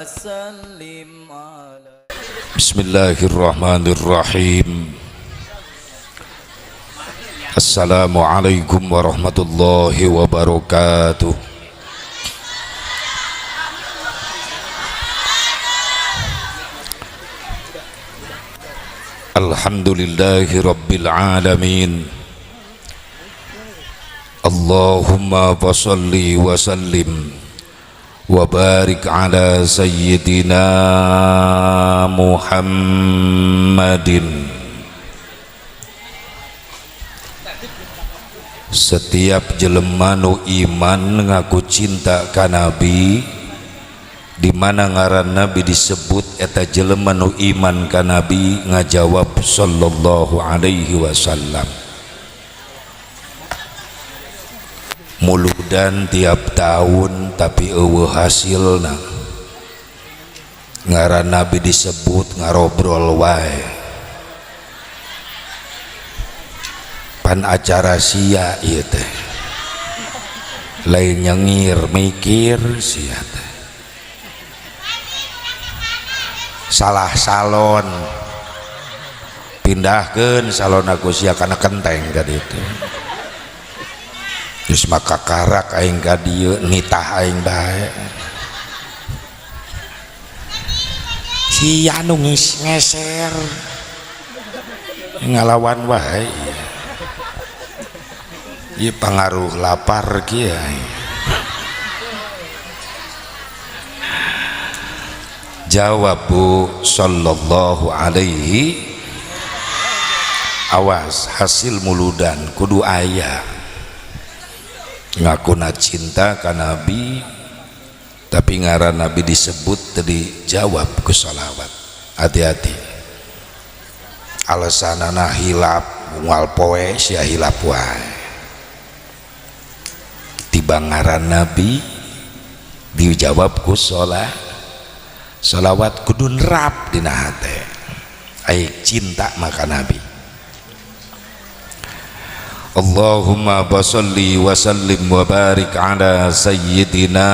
وسلم على Bismillahirrahmanirrahim. Assalamualaikum warahmatullahi wabarakatuh. Alhamdulillahi rabbil alamin. Allahumma fassalli wa sallim wa barik ala sayyidina Muhammadin. Setiap jelema nu iman ngaku cinta ka Nabi, di mana ngaran Nabi disebut eta jelema nu iman ka Nabi ngajawab sallallahu alaihi wasallam. Muludan tiap tahun tapi eueuh hasilna, ngaran Nabi disebut ngarobrol wae, pan acara sia ieu teh, lain nyengir mikir sia teh, salah salon, pindahkeun salon aku sia kana kenteng tadi itu. Geus maka karak aing ka dieu nitah aing bae. Sia nu ngeser ngalawan wae. Ieu pangaruh lapar kieu. Jawab Bu sallallahu alaihi. Awas hasil muludan kudu aya. Ngakuna cinta ka Nabi tapi ngaran Nabi disebut tadi jawab ku sholawat. Hati-hati, alasanana hilap unggal poe sia hilap wae. Tiba ngaran Nabi dijawab ku sholawat kudu nerap dina hate ai cinta maka Nabi. Allahumma basalli wa sallim wa barik ala sayyidina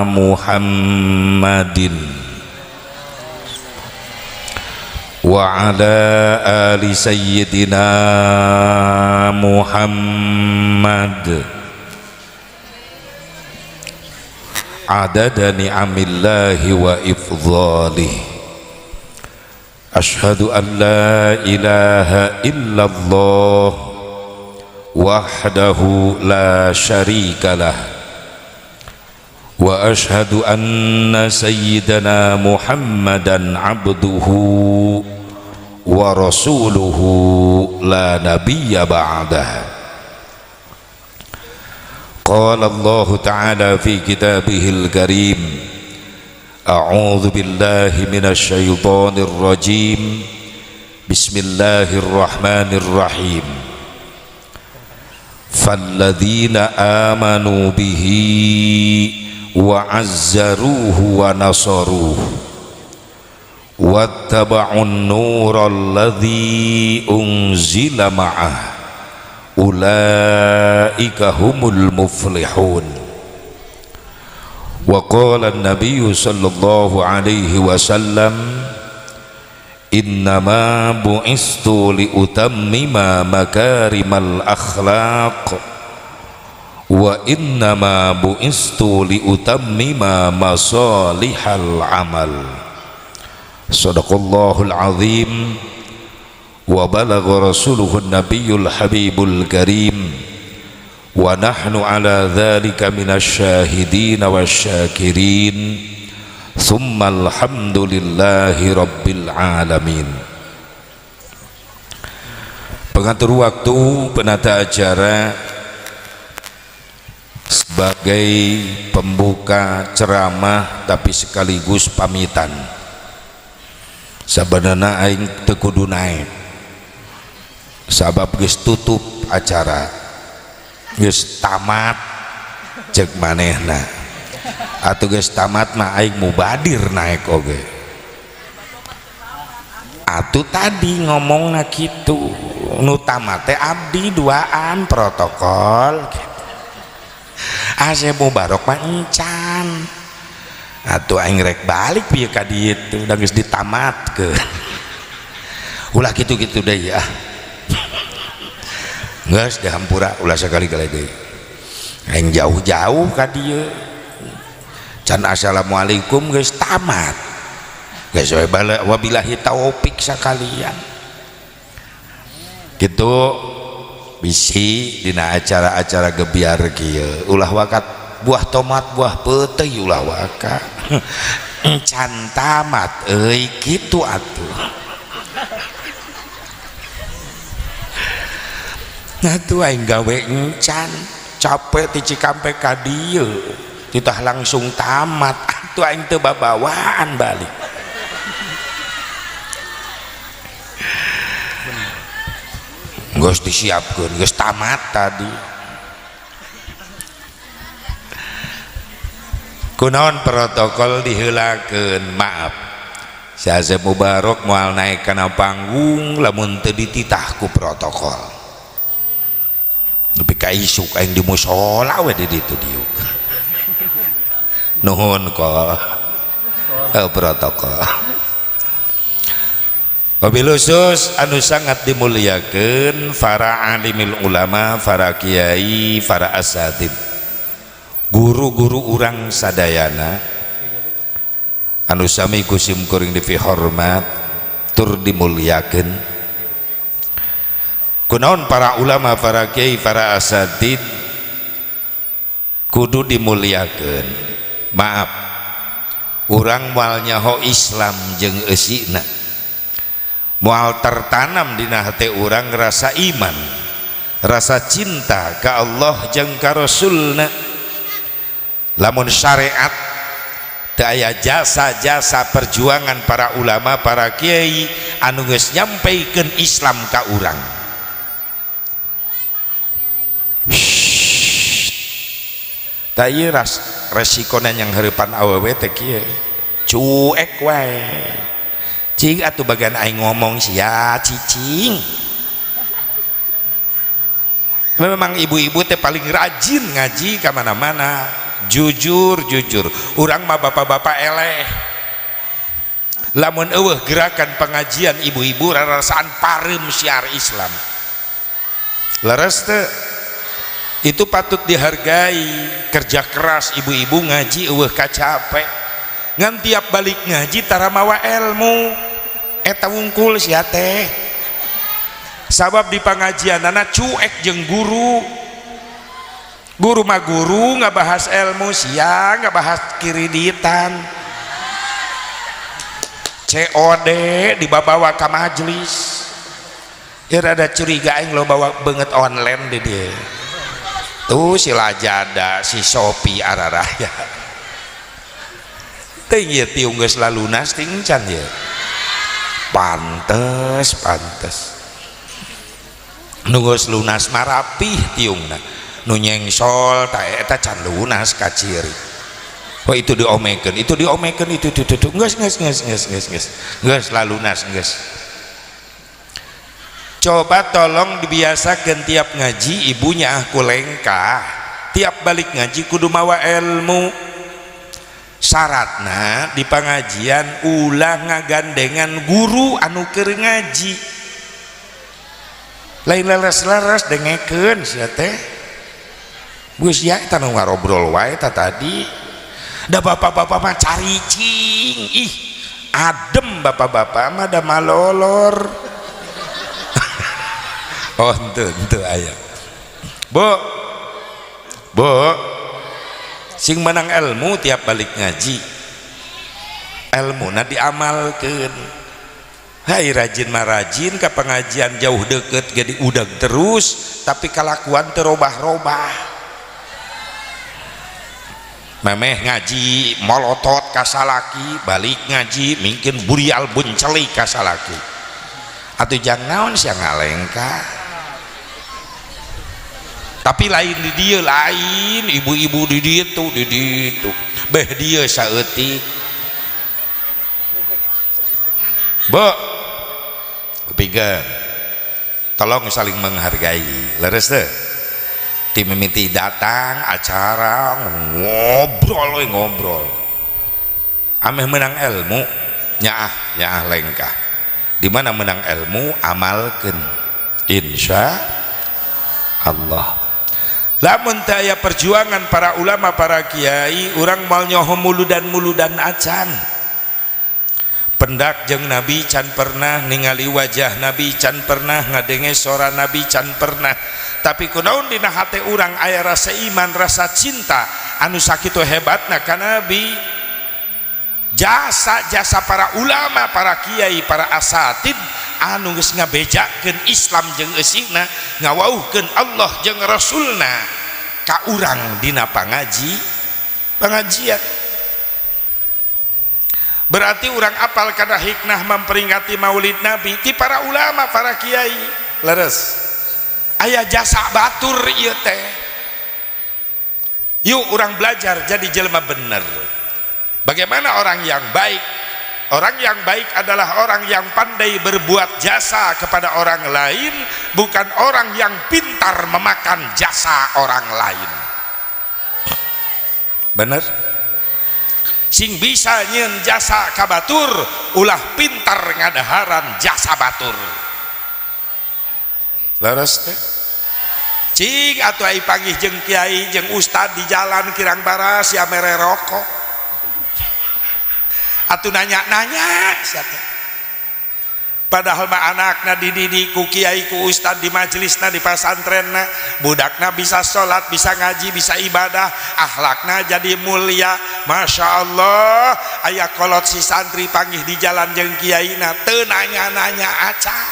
Muhammadin wa ala ali sayyidina Muhammad adada ni'amillahi wa ifdhalih. Ashhadu an la ilaha illallah wahdahu la syarika lah wa ashhadu anna sayyidana Muhammadan abduhu wa rasuluhu la nabiyya ba'dah. Qala Allah ta'ala fi kitabihil karim, a'udzu billahi minasy syaithanir rajim, bismillahirrahmanirrahim. Falladzina amanu bihi wa azzaruhu wa nasaruhu wattaba'un nural ladzi unzila ma'ah ulaika humul muflihun. Wa qala an-nabiyyu sallallahu alaihi wasallam, innama bu'istu liutammima makarimal akhlaq wa innama bu'istu liutammima masalihal amal. Sadaqallahul azim wa balagha rasuluhun nabiyyul habibul karim wa nahnu ala dhalika minasyahidin wasyakirin. Thumma alhamdulillahi rabbil alamin. Pengatur waktu, penata acara sebagai pembuka ceramah tapi sekaligus pamitan. Sabanana aing teu kudu naek sabab geus tutup acara, geus tamat ceuk manehna. Atuh geus tamat mah aing mubadir naek oge. Atuh tadi ngomongna kitu, nu tamat teh abdi duaan protokol gitu. Asep Mubarok mah encan. Atuh aing rek balik pieu ka dieu teh da geus ditamatkeun. Ulah kitu-kitu deui ah. Geus dihampura ulah sakali-kali deui. Aing jauh-jauh ka dieu. Can assalamualaikum geus tamat. Geus we bala wabillahi taufik sakalian. Kitu bisi dina acara-acara gebiar kieu ulah wakat buah tomat buah peuteuy ulah waka can tamat euy kitu atuh. Nah tuh aing gawe encan capek ti Cikampek ka dieu titah langsung tamat atuh aing teu babawaan balik. Geus disiapkeun geus tamat tadi. Kunaon protokol diheulakeun? Maaf, si Asep Mubarok moal naik kana panggung lamun teu dititah ku protokol. Nepi ka isuk aing di mushola we di ditu diuk. Nuhun kol protokol. Wabil khusus anu sangat dimuliakeun para alimil ulama, para kiai, para asatid, guru-guru urang sadayana anu sami ku sim kuring dipihormat tur dimuliakeun. Kunaon para ulama, para kiai, para asatid kudu dimuliakeun? Maaf, urang moal nyaho Islam jeung eusina, moal tertanam dina hate urang rasa iman, rasa cinta ka Allah jeung ka Rasulna. Lamun syariat teu aya jasa-jasa perjuangan para ulama, para kiai anu geus nyampikeun Islam ka urang. Tah ieu resikona yang heurepan awewe teh kieu, cuek wae. Cing atuh bagian aing ngomong sia cicing. Memang ibu-ibu teh paling rajin ngaji ka mana-mana, jujur jujur. Urang mah bapak-bapak eleh. Lamun eueuh gerakan pengajian ibu-ibu rarasaan pareum syiar Islam. Leres teu? Itu patut dihargai. Kerja keras ibu-ibu ngaji eueuh kacape. Ngan tiap balik ngaji tara mawa ilmu, eta wungkul sia teh. Sabab di pengajianana cuek jeung guru. Guru mah guru ngabahas ilmu, sia ngabahas kiriditan. COD dibawa ka majelis. Ya rada curiga aing lo bawa beungeut online di dieu. Tuh si Lazada, si Shopee araraya. Ting ieu tiung geus lalunas ting can ieu. Pantes, pantes. Nu geus lunas mah rapih tiungna. Nu nyengsol ta eta can lunas kaciri. Oh itu diomekeun, itu diomekeun, itu itu. Geus geus geus geus geus geus. Geus lalunas geus. Coba tolong dibiasakan tiap ngaji ibunya aku lengkah. Tiap balik ngaji kudu mawa ilmu. Syaratna di pengajian ulah ngagandengan guru anu keur ngaji. Lain leres-leres dengekeun sia teh. Geus ya eta nu ngarobrol wae ta tadi. Da bapak-bapak mah caricing. Ih, adem bapak-bapak mah da malolor. Oh henteu henteu aya. Bu. Bu. Sing menang ilmu tiap balik ngaji. Ilmuna diamalkeun. Hai rajin mah rajin ka pengajian jauh deket jadi udang terus tapi kalakuan terobah-robah. Memeh ngaji molotot ka salaki, balik ngaji mungkin burial buncelik ka salaki. Atuh jang naon sia ngalengka. Tapi lain di dieu lain ibu-ibu di ditu di ditu beh dieu saeutik. Bu, ketiga, tolong saling menghargai. Leres teu? Ti mimiti datang acara ngobrol we ngobrol. Ameh menang ilmu nyaah nyaah lengkah. Di mana menang ilmu amalkeun. Insya Allah. Lamun teu aya perjuangan para ulama para kiai, urang moal nyoho muludan-muludan acan. Pendak jeung Nabi can pernah ningali wajah Nabi, can pernah ngadenge sora Nabi, can pernah. Tapi kunaon dina hate urang aya rasa iman, rasa cinta anu sakitu hebatna ka Nabi. Jasa-jasa para ulama, para kiai, para asatid anu geus ngabejakeun Islam jeung eusina, ngawauhkeun Allah jeung Rasulna ka urang dina pengajian. Berarti urang apal kana hikmah memperingati Maulid Nabi ti para ulama, para kiai. Leres. Aya jasa batur ieu teh. Yuk urang belajar jadi jelema bener. Bagaimana orang yang baik? Orang yang baik adalah orang yang pandai berbuat jasa kepada orang lain, bukan orang yang pintar memakan jasa orang lain. Bener? Sing bisa nyeun jasa ka batur, ulah pintar ngadaharan jasa batur. Leres teh? Cing atuh ai panggih jeung kiai jeung ustad di jalan kirang baras ya mere rokok. Atuh nanya-nanya siapa? Padahal mah anakna dididik ku kiai ku ustad di majelisna di pasantrenna, budakna bisa sholat, bisa ngaji, bisa ibadah, akhlakna jadi mulia. Masya Allah, aya kolot si santri panggih di jalan jeung kiaina teu nanya-nanya acan.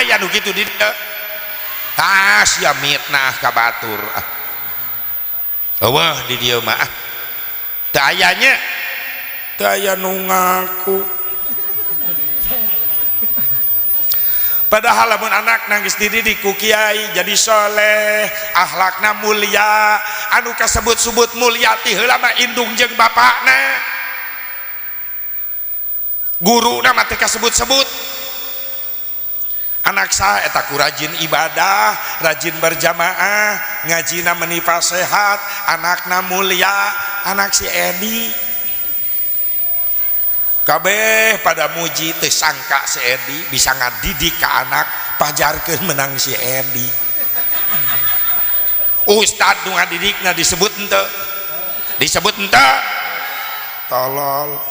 Aya nu kitu di dieu. Tas ya mitnah ka batur. Eueuh di dieu mah. Teu aya nya. Teu aya nu ngaku. Padahal lamun anak nangis dididik ku kiai jadi soleh, akhlakna mulia, anu kasebut-sebut mulia ti heula mah indung jeung bapakna. Guruna mah teu kasebut-sebut. Anak saya eta ku rajin ibadah, rajin berjamaah, ngajina meni sehat, anakna mulia, anak si Edi. Kabeh pada muji teu sangka si Edi bisa ngadidik ka anak pajarkeun menang si Edi. Ustad nu ngadidikna disebut henteu? Disebut henteu? Tolol.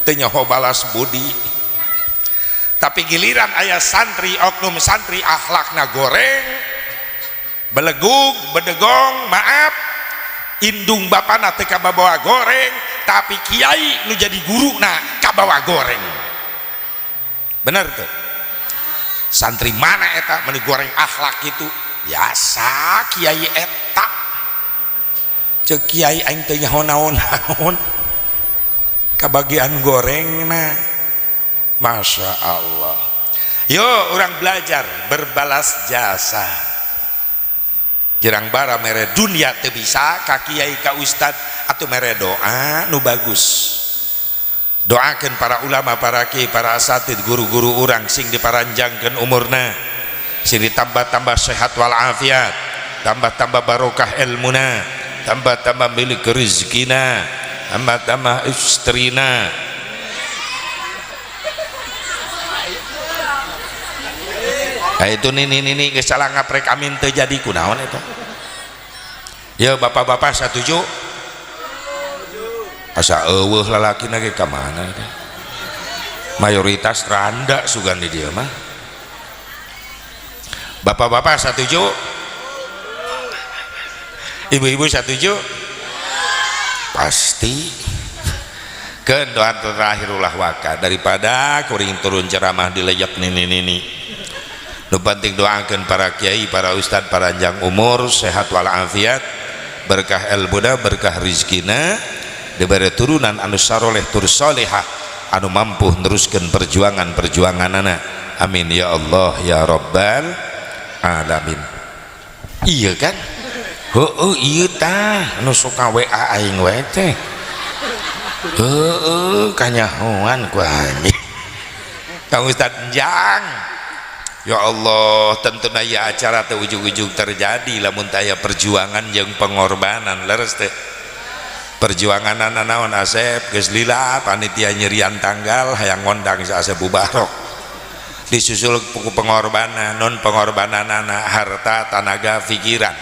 Teu nyaho balas budi. Tapi giliran aya santri, oknum santri akhlakna goreng, belegug, bedegong, maaf, indung bapana teu kabawa goreng, tapi kiai nu jadi guruna kabawa goreng. Bener tuh? Santri mana eta meni goreng akhlak gitu? Biasa kiai eta. Ceuk kiai aing teu nyaho naon-naon. Kabagian gorengna. Masya Allah. Yo orang belajar berbalas jasa. Kirang bara mere dunia teu bisa ka kiai ka ustad atau mere doa nu bagus. Doakeun para ulama, para kiai, para asatid, guru-guru urang sing diparanjangkeun umurna, sing ditambah-tambah sehat walafiat, tambah-tambah barokah ilmuna, tambah-tambah milik rezekina, tambah-tambah istrina. Nah itu nini geus salah ngaprek amin teu jadi kunaon eta. Ya bapak-bapak satuju? Asa eueuh lalakina ge ka mana eta? Mayoritas randa sugan di dieu mah. Bapak-bapak satuju? Ibu-ibu satuju? Pasti. Keun doa terakhir ulah waka daripada kuring turun ceramah dilejek nini-nini. Nu penting doakeun para kiai, para ustad, paranjang umur, sehat walafiat, berkah ilmuna, berkah rizkina, diberi turunan anu saroleh tur solehah, anu mampu neruskeun perjuangan-perjuanganana. Amin ya Allah ya Rabbal alamin. Iya kan? Heueuh ieu tah anu suka WA aing we teh. Heueuh kanyahoan ku anjing. Kang Ustad Jang. Ya Allah, tentu aya acara teh ujug-ujug terjadi lamun teh aya perjuangan jeung pengorbanan leres teh. Perjuangan naon Asep geus lila panitia nyerian tanggal hayang ngondang si Asep Mubarok disusul ku pengorbanan non pengorbananana harta tanaga pikiran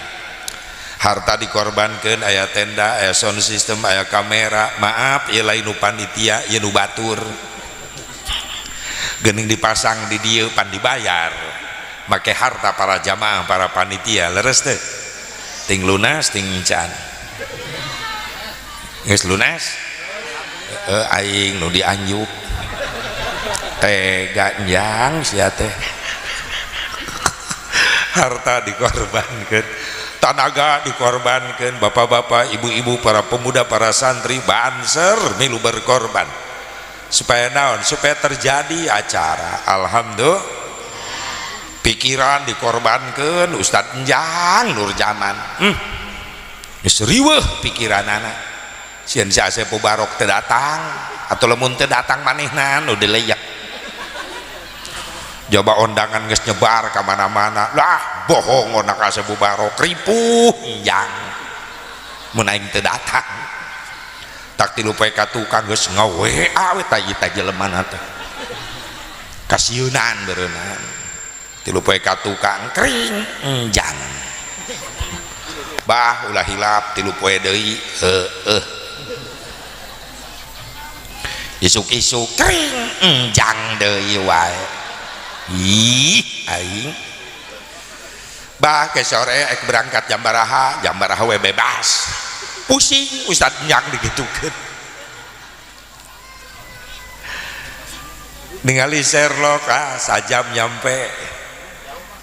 harta dikorbankan aya tenda aya sound system aya kamera maaf ieu lain nu panitia ieu nu batur geuning dipasang di dieu pan dibayar make harta para jamaah para panitia leres teu ting lunas ting encan geus lunas aing nu dianjuk tega njang sia teh harta dikorbankeun tanaga dikorbankeun bapak-bapak ibu-ibu para pemuda para santri banser milu berkorban supaya naon supaya terjadi acara alhamdulillah pikiran dikorbankeun Ustad Enjang Nurjaman geus riweuh pikiranana sieun si Asep Mubarok teu datang atau lamun teu datang manehna nu dileyak coba undangan geus nyebar ka mana-mana lah bohong onak Asep Mubarok ripuh enjang mun aing teu datang tak tilu poe ka tukang geus ngawe-wa we tah ieu tah jelemana teh kasieunan beureunan tilu poe ka tukang kring enjang bah ulah hilap tilu poe deui heueuh isuk-isuk kring enjang deui wae ih aing bah ke sore ek berangkat jam baraha we bebas pusing Ustad Enjang digitukeun ningali Sherlock ah sajam nyampe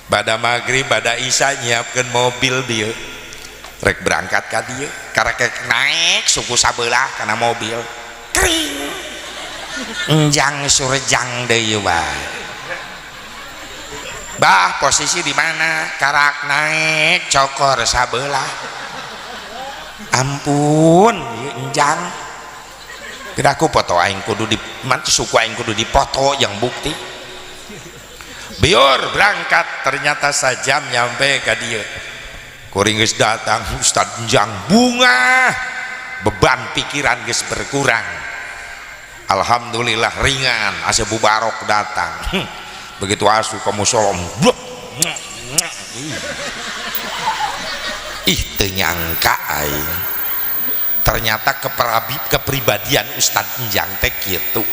bada maghrib bada isya nyiapkeun mobil dieu rek berangkat ka dieu karek naik suku sabelah kana mobil kring enjang surjang deui wae bah posisi di mana karak naik cokor sabelah ampun ieu enjang tidak aku foto aing kudu di suku aing kudu dipoto yang bukti biur berangkat ternyata sajam nyampe ka dieu kuring geus datang Ustad Enjang bunga beban pikiran geus berkurang alhamdulillah ringan Asep Mubarok datang begitu asup ka musola ih teu nyangka aing ternyata kepribadian Ustad Enjang teh kitu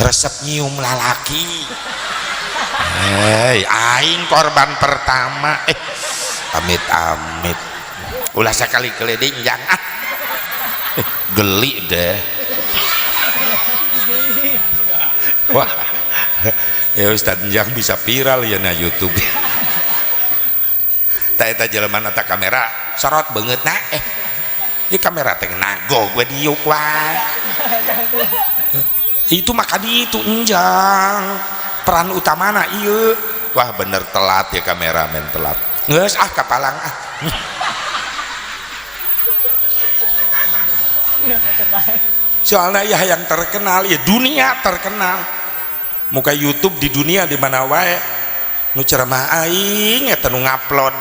resep nyium lalaki hei aing korban pertama amit amit ulah sakali kali Enjang ah geli deh wah ya Ustad Enjang bisa viral ya na YouTube tak eta jelema eta kamera sorot beungeut na ieu kamera teh nago gue diuk wae itu maka di itu Enjang peran utamana ieu wah bener telat ya kameramen telat geus ah kapalang ah soalnya ya yang terkenal ya dunia terkenal muka YouTube di dunia di mana wae nu ceramah aing eta nu ngupload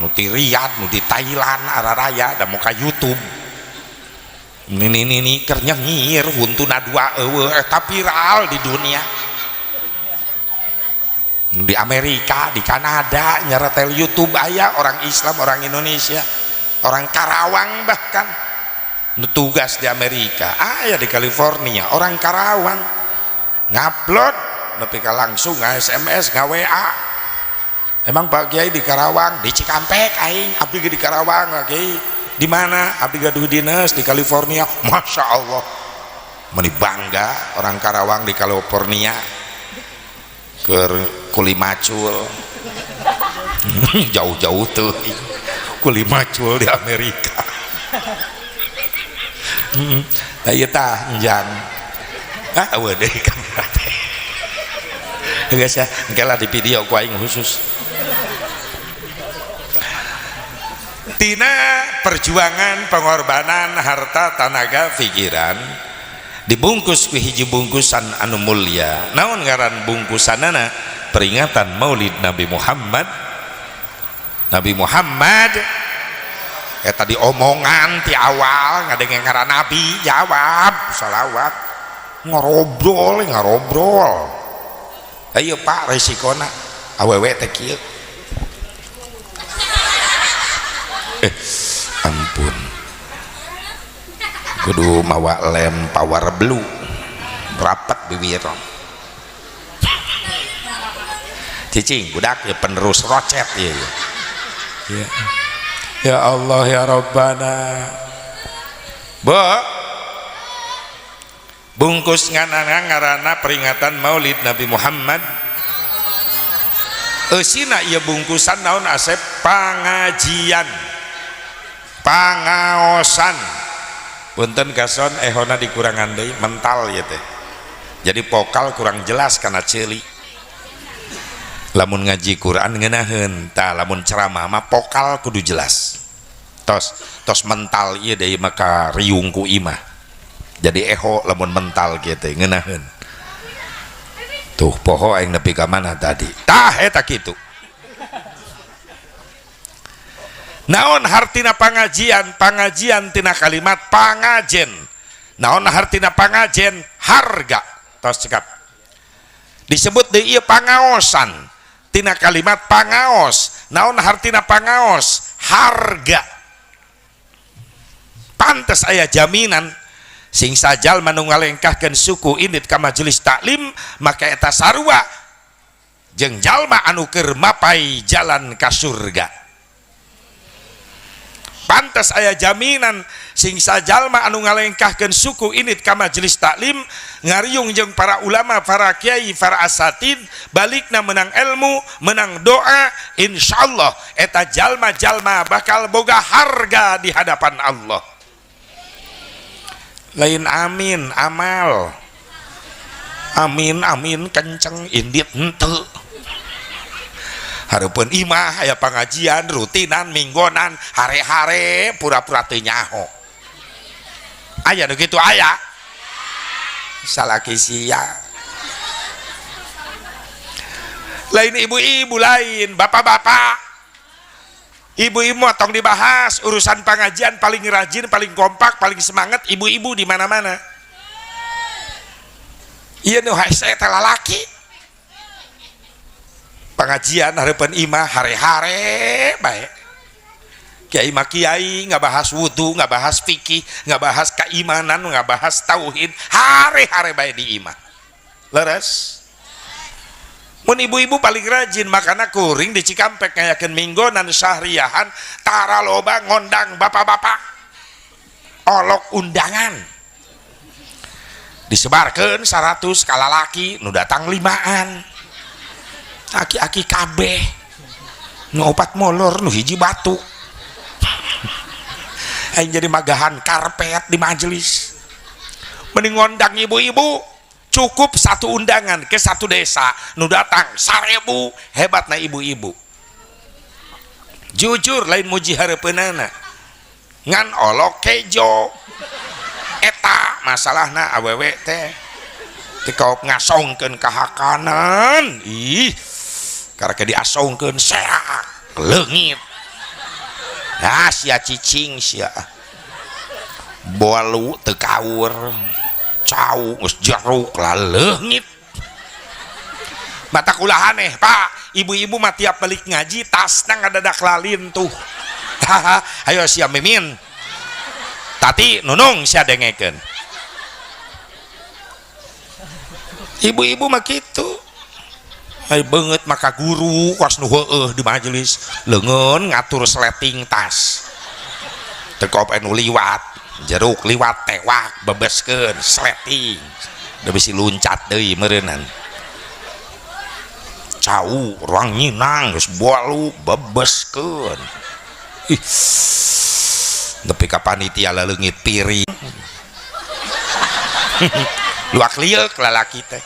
nu di Riyadh nu di Thailand araraya da muka YouTube nini keur nyengir huntuna dua eueuh eta viral di dunia di Amerika di Kanada nyeretel YouTube aya orang Islam orang Indonesia orang Karawang bahkan nu tugas di Amerika aya di California orang Karawang ngupload nepi ka langsung nga SMS nga WA emang Pak Kiai di Karawang di Cikampek aing abdi ge di Karawang Pak Kiai di mana abdi gaduh dinas di California Masya Allah meni bangga orang Karawang di California ke Kulimacul jauh-jauh tuh Kulimacul di Amerika tah ieu tah Enjang ah eueuh deui kamera teh geus ya engke lah di video ku aing khusus tina perjuangan pengorbanan harta tanaga pikiran dibungkus ku hiji bungkusan anu mulia naon ngaran bungkusanana peringatan Maulid Nabi Muhammad Nabi Muhammad Eta diomongan ti awal ngadenge ngaran Nabi jawab sholawat ngarobrol ngarobrol. Ayo Pak resikona awewe teh kieu. Ampun. Kudu mawa lem power blue rapat bibir. Cicing budak ya penerus rocet ya. Ya. Ya Allah ya Rabbana. Bu bungkus nganana ngarana peringatan Maulid Nabi Muhammad. Eusina ieu bungkusan naon asep pangajian. Pangaosan. Punten kason ehona dikurangan deui mental ieu teh. Jadi vokal kurang jelas karena ceuli. Lamun ngaji Quran ngeunaheun, tah lamun ceramah mah vokal kudu jelas. Tos tos mental ieu deui maka riung ku imah. Jadi eho lamun mental kieu teh ngeunaheun. Tuh poho aing nepi ka mana tadi. Tah eta kitu. Naon hartina pangajian? Pangajian tina kalimat pangajen. Naon hartina pangajen? Harga. Tos cekap. Disebut deui ieu pangaosan. Tina kalimat pangaos. Naon hartina pangaos? Harga. Pantes aya jaminan sing sajal manu ngalengkahkeun suku indit ka majelis taklim maka eta sarua jeung jalma anu keur mapai jalan ka surga. Pantes aya jaminan sing sajalma anu ngalengkahkeun suku indit ka majelis taklim ngariung jeung para ulama, para kiai, para asatid, balikna menang ilmu, menang doa, insyaallah eta jalma-jalma bakal boga harga di hadapan Allah. Lain amin amal. Amin amin kenceng indit henteu. Hareupeun imah aya pangajian rutinan minggonan hare-hare pura-pura teu nyaho. Aya nu kitu aya. Salaki sia. Lain ibu-ibu lain, bapak-bapak. Ibu-ibu tong dibahas urusan pangajian paling rajin, paling kompak, paling semangat ibu-ibu di mana-mana. Ieu nu hese teh lalaki. Pengajian hareupeun imah hare-hare bae. Kiai mah kiai ngabahas wudu, ngabahas fikih, ngabahas keimanan, ngabahas tauhid, hare-hare bae di imah. Leres? Mun ibu-ibu paling rajin makana kuring di Cikampek ngayakeun minggonan syahriyahan tara loba ngondang bapak-bapak. Olok undangan. Disebarkeun 100 ka lalaki nu datang 5an. Aki-aki kabeh nu opat molor nu hiji batu. Aing jadi magahan karpet di majelis. Mending ngondang ibu-ibu cukup satu undangan ke satu desa nu datang 1000. Hebatna ibu-ibu. Jujur lain muji hareupeunana ngan olok kejo eta masalahna awewe teh dikaop ngasongkeun ka hakanan. Ih karek diasongkeun seak leungit. Ah sia cicing sia bolu teu kaur cau geus jeruk lah leungit. Mata kula aneh Pak, ibu-ibu mah tiap balik ngaji tasna ngadadak lalin tuh. Ayo sia mimin tati nunung sia dengekeun. Ibu-ibu mah kitu. Ai beungeut maka guru kos nu heueuh di majelis leungeun ngatur sleting tas. Teu kop anu liwat, jeruk liwat tewak bebeskeun sleting. Da bisi luncat deui meureunnan. Cau ruang nyinang geus bolu bebeskeun. Ih. Nepi ka panitia laleungit piring. Luak lieuk lalaki teh.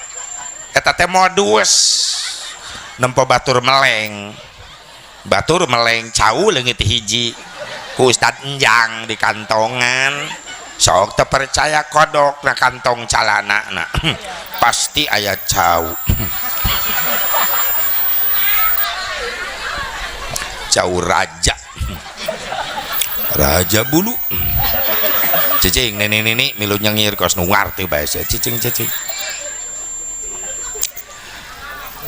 Eta teh modus. Nempo batur meleng cau leungit hiji ku Ustad Enjang di kantongan. Sok teu percaya kodok na kantong calana na. Pasti aya cau. Cau raja. Raja bulu. Cicing nenek-nenek milu nyengir kos nu ngarti bae sia cicing-cicing.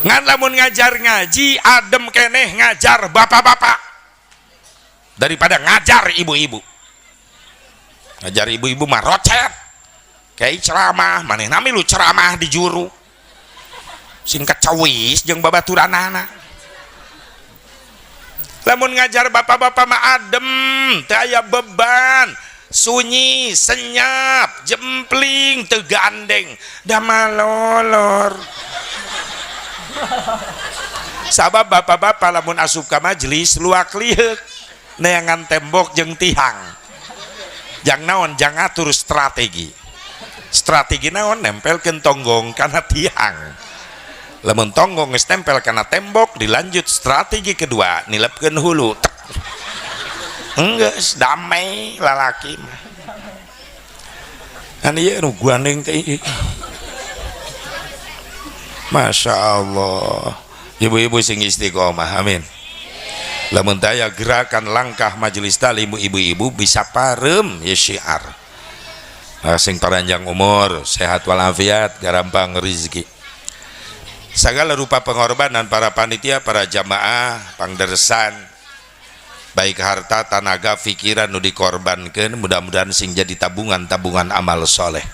Ngan lamun ngajar ngaji adem keneh ngajar bapak-bapak daripada ngajar ibu-ibu. Ngajar ibu-ibu mah rocet. Kayak ceramah, manehna milu ceramah di juru. Sing kecawis jeung babaturanana. Lamun ngajar bapak-bapak mah adem, teu aya beban, sunyi, senyap, jempling, teu gandeng, da malolor. Sabab bapak-bapak lamun asup ka majelis luak liheuk neangan tembok jeung tihang. Jang naon? Jang ngatur strategi. Strategi naon? Nempelkeun tonggong kana tiang. Lamun tonggong geus nempel kana tembok, dilanjut strategi kedua, nilepkeun hulu. Tek. Enggeus damai lalaki mah. Kan ieu nu gandeng teh. Masya Allah, ibu-ibu sing istiqomah, amin. Lamun taya gerakan langkah majelis taklim ibu-ibu bisa parem ya syiar. Nah, sing paranjang umur, sehat walafiat, garampang rezeki. Segala rupa pengorbanan para panitia, para jamaah, pangdersan, baik harta, tanaga, pikiran nu dikorbankeun, mudah-mudahan sing jadi tabungan-tabungan amal soleh.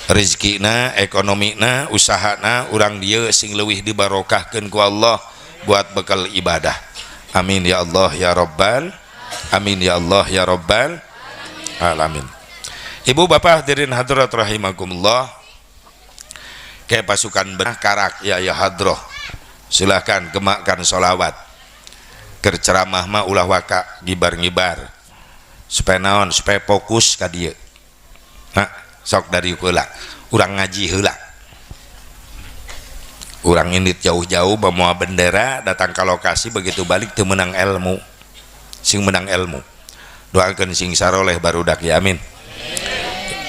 Rezekina, ekonomina, usahana urang dieu sing leuwih dibarokahkeun ku Allah buat bekal ibadah. Amin ya Allah ya Rabbal. Amin ya Allah ya Rabbal alamin. Ibu bapak hadirin hadirat rahimakumullah. Kayak pasukan benah karak ya ya hadroh. Silahkan gemakkan solawat. Keur ceramah mah ulah waka gibar-gibar. Supaya naon? Supaya fokus ka dieu. Nah, sok dari heula. Urang ngaji heula. Urang indit jauh-jauh bawa bendera datang ke lokasi, begitu balik teu meunang ilmu. Sing menang ilmu. Doakeun sing saroleh barudak ya, amin.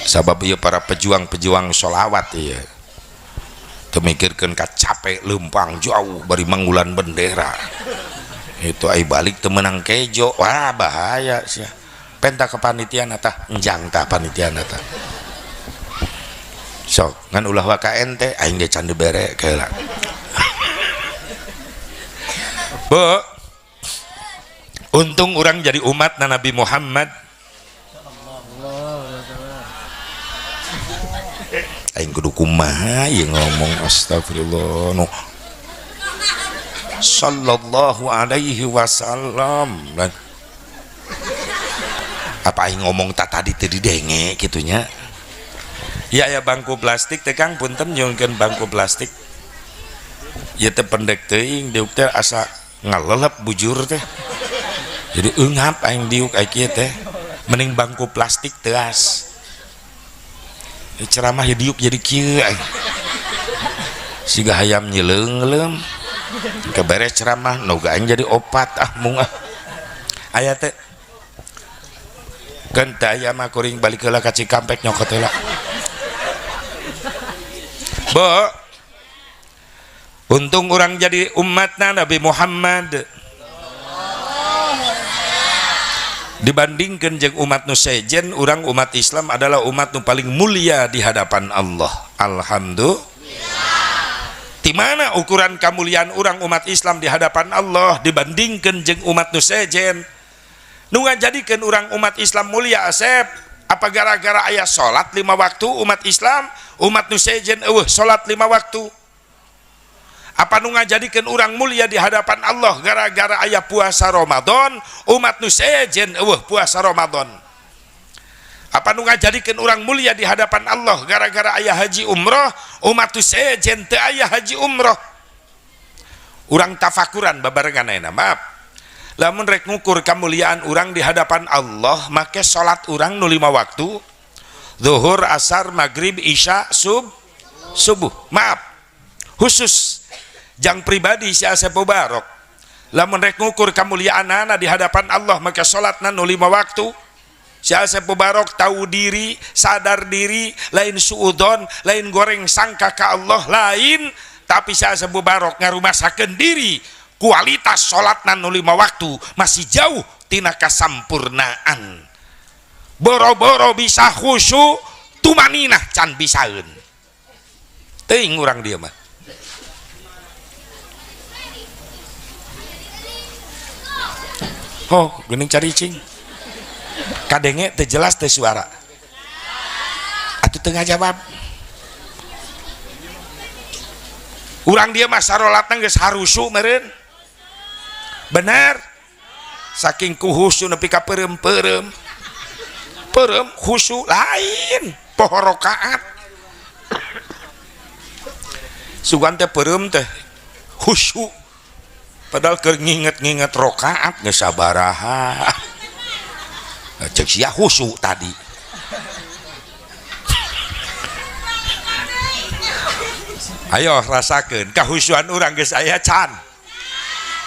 Sabab ieu para pejuang-pejuang solawat ieu. Teu mikirkeun ka capek leumpang jauh bari manggulan bendera. Itu ai balik teu meunang kejo, wah bahaya sia. Penta kepanitiaan tah, enjang tah panitiaan tah. Sok ngan ulah waka ente aing ge can dibere keula. Bu, untung urang jadi umat na Nabi Muhammad. Aing kudu kumaha ieu ngomong astagfirullah nu sallallahu alaihi wasallam. Apa aing ngomong tak tadi teu didenge kitunya. Ya ya bangku plastik teh Kang, punten nyungkeun bangku plastik. Ieu teh pendek teuing diuk teh asa ngalelep bujur teh. Jadi eungap aing diuk ai kieu teh. Mending bangku plastik teas. Ceramah ya diuk jadi kieu aing. Siga hayam nyeleung-leum. Keberes ceramah nu aing jadi opat ah mung ah. Aya teh keun teh aya mah kuring balik heula ka Cikampek nyokot heula. Bu, untung orang jadi umatna Nabi Muhammad. Dibandingkan jeung umat nu sejen, urang umat Islam adalah umat nu paling mulia di hadapan Allah. Alhamdulillah. Di mana ukuran kemuliaan urang umat Islam di hadapan Allah dibandingkan jeung umat nu sejen? Nu ngajadikeun urang umat Islam mulia asep, apa gara-gara aya salat 5 waktu umat Islam, umat nu sejen eueuh salat 5 waktu? Apa nu ngajadikeun urang mulia di hadapan Allah gara-gara aya puasa Ramadan, umat nu sejen eueuh puasa Ramadan? Apa nu ngajadikeun urang mulia di hadapan Allah gara-gara aya haji umroh, umat nu sejen teu aya haji umroh? Urang tafakuran babarengan ayeuna, maaf. Lamun rek ngukur kemuliaan urang di hadapan Allah, make salat urang nu 5 waktu, zuhur, asar, maghrib, isya, subuh. Maaf, khusus jang pribadi si Asep Mubarok. Lamun rek ngukur kemuliaanana di hadapan Allah, maka salatna nu 5 waktu. Si Asep Mubarok tahu diri, sadar diri, lain suudon, lain goreng sangka ka Allah, lain, tapi si Asep Mubarok ngarumasakeun diri Kualitas salatna nu 5 waktu masih jauh tina kasampurnaan. Boro-boro bisa khusyuk, tumaninah can bisaeun. Teuing urang dieu mah. Oh, geuning caricing. Kadenge teu jelas teu suara. Atuh teu ngajawab. Urang dieu mah sarolatna geus harusu meureun. Bener. Saking ku khusyuk nepi ka peureum-peureum. Peureum khusyuk lain, poho rakaat. Sugan teh peureum teh khusyuk. Padahal keur nginget-nginget rakaat geus sabaraha. Cek sia khusyuk tadi. Ayo rasakeun kahusyuan urang geus aya can.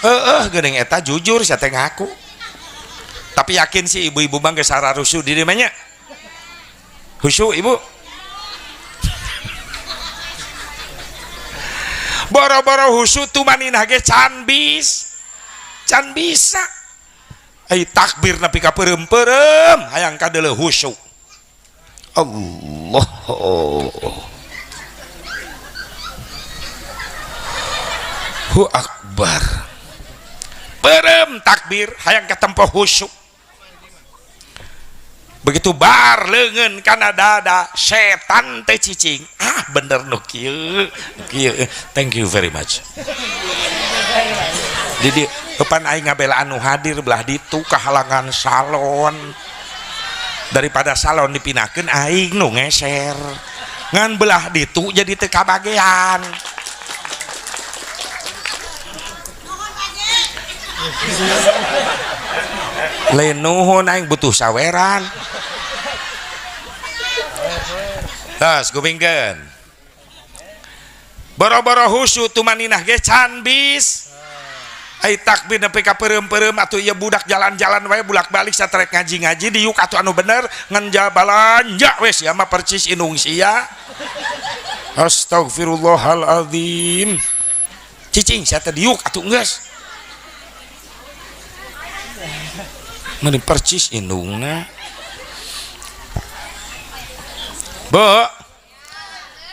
Heueuh geuning eta jujur sia teh ngaku. Tapi yakin sih ibu-ibu mah geus hararusuh di dieu mah nya. Khusyuk ibu. Boro-boro khusyuk tumaninah ge can bis. Can bisa. Ai takbir nepi ka peureum-peureum hayang kadeuleu khusyuk. Allah. Hu akbar. Peureum takbir hayang katempo khusyuk. Begitu bar leungeun kana dada setan teh cicing. Ah bener nu kieu. Kieu. Thank you very much. Jadi eupan aing ngabelaan nu hadir belah ditu kahalangan salon. Daripada salon dipinahkeun aing nu ngeser. Ngan belah ditu jadi teu kabagean. Lain nuhun aing butuh saweran. Tos gumingkeun. Boro-boro khusyuk tumaninah ge can bis. Ai takbir nepi ka peureum-peureum atuh ieu budak jalan-jalan wae bulak-balik satrek ngaji-ngaji diuk atuh anu bener ngan balanja we sia mah percis indung sia. Astagfirullahaladzim. Cicing sia teh diuk atuh geus. Meni percis indungna. Bu.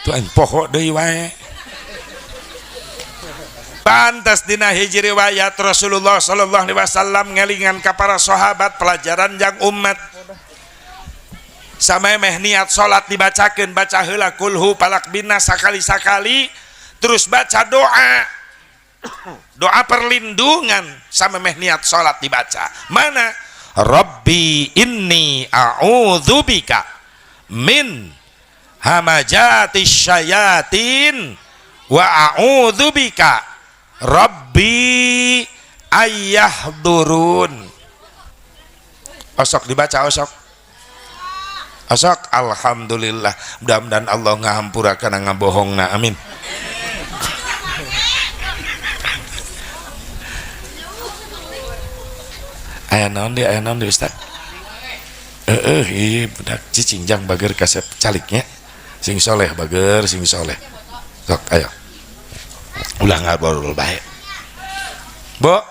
Tuh aing poho deui wae. Pantas dina hiji riwayat Rasulullah sallallahu alaihi wasallam ngelingan ka para sahabat pelajaran jang umat. Samemeh niat salat dibacakeun, baca heula kulhu palak binas sakali-sakali, terus baca doa. Doa perlindungan samemeh niat salat dibaca. Mana? Rabbi inni a'udzubika min hamajati syayatin wa a'udzubika Rabbi ayyahdurun. Osok dibaca osok. Osok alhamdulillah. Mudah-mudahan Allah ngahampura kana ngabohongna. Amin. Aya naon deui Ustaz? Heeh, ieu budak cicing jang bager kasep caliknya. Sing soleh bager, sing soleh. Sok ayo. Ulah ngaborol bae. Bo.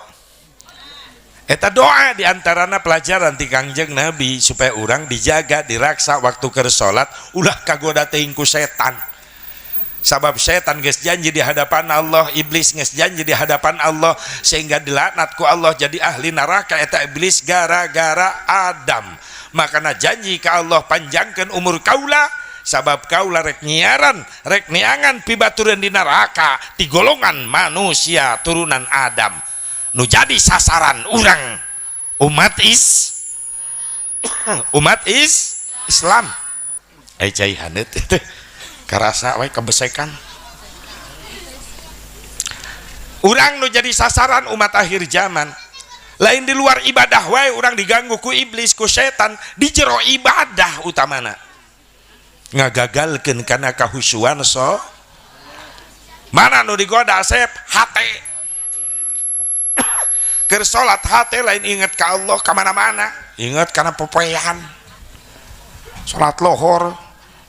Eta doa diantarana pelajaran ti Kangjeng Nabi supaya urang dijaga, diraksa waktu keur salat ulah kagoda teuing ku setan. Sabab setan geus janji di hadapan Allah, iblis geus janji di hadapan Allah sehingga dilaknat ku Allah jadi ahli neraka eta iblis gara-gara Adam. Makana janji ka Allah panjangkeun umur kaula sabab kaula rek nyiaran, rek neangan pibatureun di neraka ti golongan manusia turunan Adam. Nu jadi sasaran urang umat is umat is Islam. Ai cai haneut teh karasa we kebesekan. Urang nu jadi sasaran umat akhir zaman. Lain di luar ibadah wae urang diganggu ku iblis, ku setan, di jero ibadah utamana. Ngagagalkeun kana kahusuan so. Mana nu digoda asep hate. Keur salat hate lain inget ka Allah ka mana-mana, inget kana popoean. Salat lohor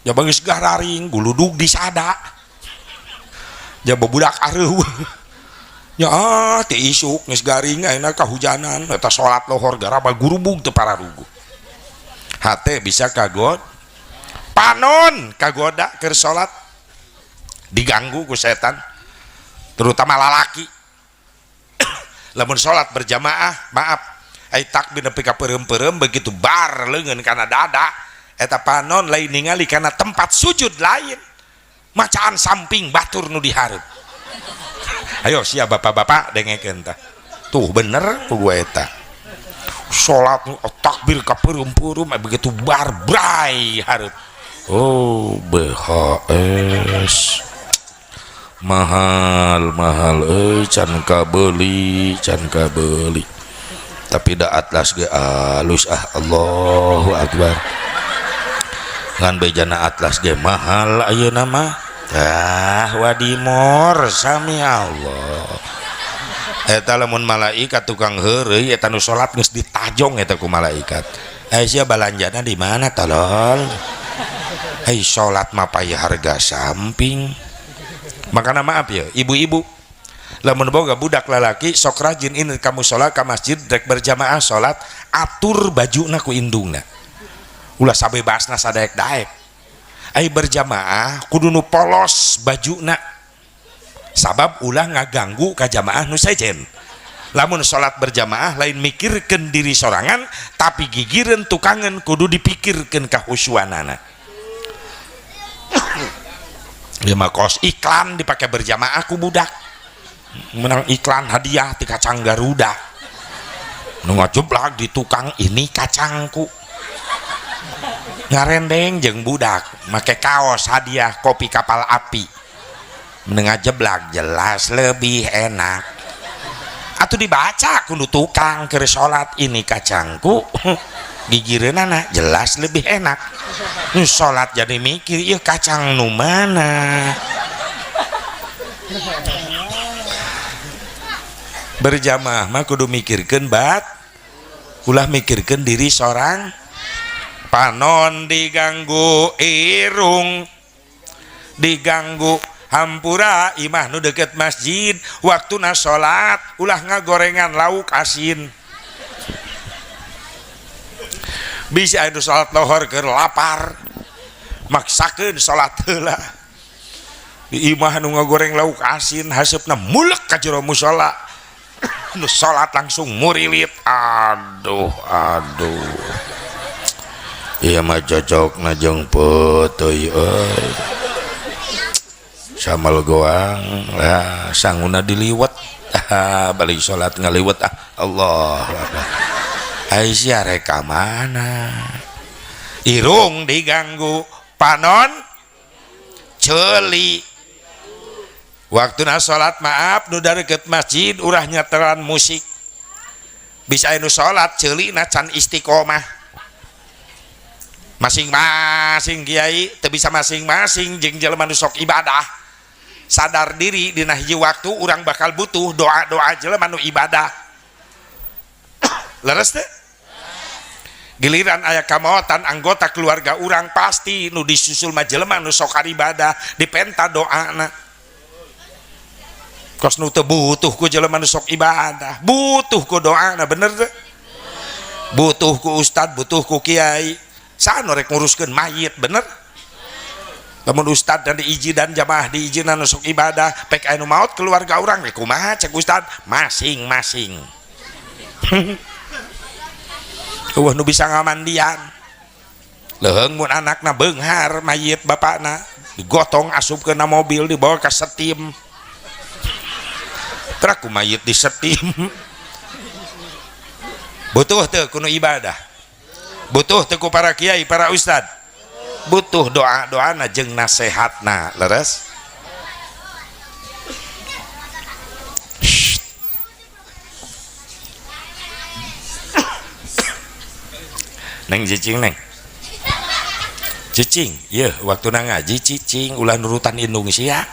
jaba geus gararing guludug disada. Jaba budak areuh. Ya ti isuk geus garing ayeuna kahujanan eta salat lohor garaba gurubug teu pararuguh. Hate bisa kagod panon kagoda keur salat diganggu ku setan terutama lalaki. Lamun salat berjamaah maaf ai takbir nepi ka peureum-peureum begitu bar leungeun kana dada eta panon lain ningali kana tempat sujud lain macaan samping batur nu dihareup. Ayo siap bapak-bapak dengekeun tah. Tuh bener ku gua eta. Salat takbir ka peureum-peureum begitu bar bray hareup. Oh BHS. Mahal mahal euy can kabeuli can kabeuli. Tapi da atlas ge alus ah Allahu akbar. Ngan bejana atlas ge mahal ayeuna mah. Tah wadimor sami Allah. Eta lamun malaikat tukang heureuy eta nu salat geus ditajong eta ku malaikat. Ai sia balanjana di mana tolol? Ai salat mah pay harga samping. Makana maaf ya ibu-ibu, lamun boga budak lalaki sok rajin ini ka musala ka masjid rek berjamaah salat atur bajuna ku indungna. Ulah sabebasna sadaek-daek. Ai berjamaah kudu nu polos bajuna sabab ulah ngaganggu ka jamaah nu sejen. Lamun salat berjamaah lain mikirkeun diri sorangan tapi gigireun tukangan kudu dipikirkeun kahusuanana. Ieu mah kos iklan dipake berjamaah ku budak menang iklan hadiah ti kacang Garuda nu ngajeblak di tukang ini kacangku ngarendeng jeung budak make kaos hadiah kopi kapal api menengah jeblak jelas lebih enak atuh dibaca kudu tukang keur salat ini kacangku gigireunana jelas lebih enak nu salat jadi mikir ieu kacang nu mana. Berjamaah mah kudu mikirkeun bat ulah mikirkeun diri sorang. Panon diganggu irung diganggu hampura imah nu deket masjid waktuna salat ulah ngagorengan lauk asin bisa anu salat lohor keur lapar maksakeun salat heula di imah nu ngagoreng lauk asin haseupna mulek ka jero musala nu salat langsung murilit aduh aduh. Iya mah cocok na jeung peuteuy euy. Samal goang lah sanguna diliwet. Balik salat ngaliwet ah Allah. Ai sia rek ka mana? Irung diganggu panon ceuli. Waktuna salat maaf nu deukeut masjid urah nyetelan musik. Bisa anu salat ceulina can istiqomah. Masing-masing kiai teu bisa masing-masing jeung jelema nu sok ibadah sadar diri dina hiji waktu urang bakal butuh doa-doa jelema nu ibadah. Leres teh giliran aya kamaotan anggota keluarga urang pasti nu disusul mah jelema nu sok ibadah dipenta doana kos nu teu butuh ku jelema nu sok ibadah butuh ku doana bener teh butuh ku ustad butuh ku kiai sano rek nguruskeun mayit bener lamun ustad dan diizinan jamaah diizinan sok ibadah pek anu maot keluarga urang rek kumaha cek ustad masing-masing. Eueuh nu bisa ngamandian leuheung mun anakna beunghar mayit bapakna digotong asupkeun na mobil dibawa ka setim trak ku mayit di setim. Butuh teu kuno ibadah butuh teu ku para kiai para ustad butuh doa-doana jeung nasehatna leres. Neng cicing neng cicing ieu waktuna ngaji cicing ulah nurutan indung sia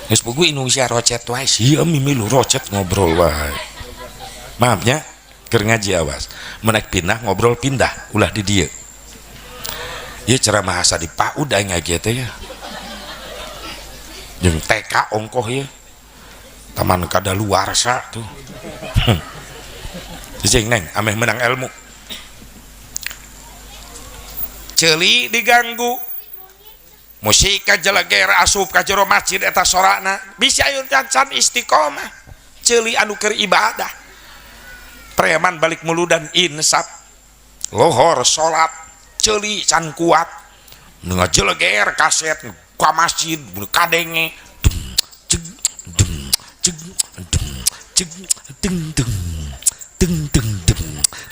geus puguh indung sia rocet wae sia mimilu rocet ngobrol wae maafnya keur ngaji awas menek pindah ngobrol pindah ulah di dieu ieu ceramah asa di PAUD aing ngaji teh ya jeung TK ongkoh ieu Taman kadaluarsa tuh. Cicing neng ameh menang ilmu. Ceuli diganggu. Musik kajeleger asup ka jero masjid eta sorana bisa ayeuna can istiqomah. Ceuli anu keur ibadah. Preman balik muludan insaf. Lohor salat ceuli can kuat. Nu ngajeleger kaset ka masjid kadenge. Ceg deng ceg deng ceg deng deng deng deng deng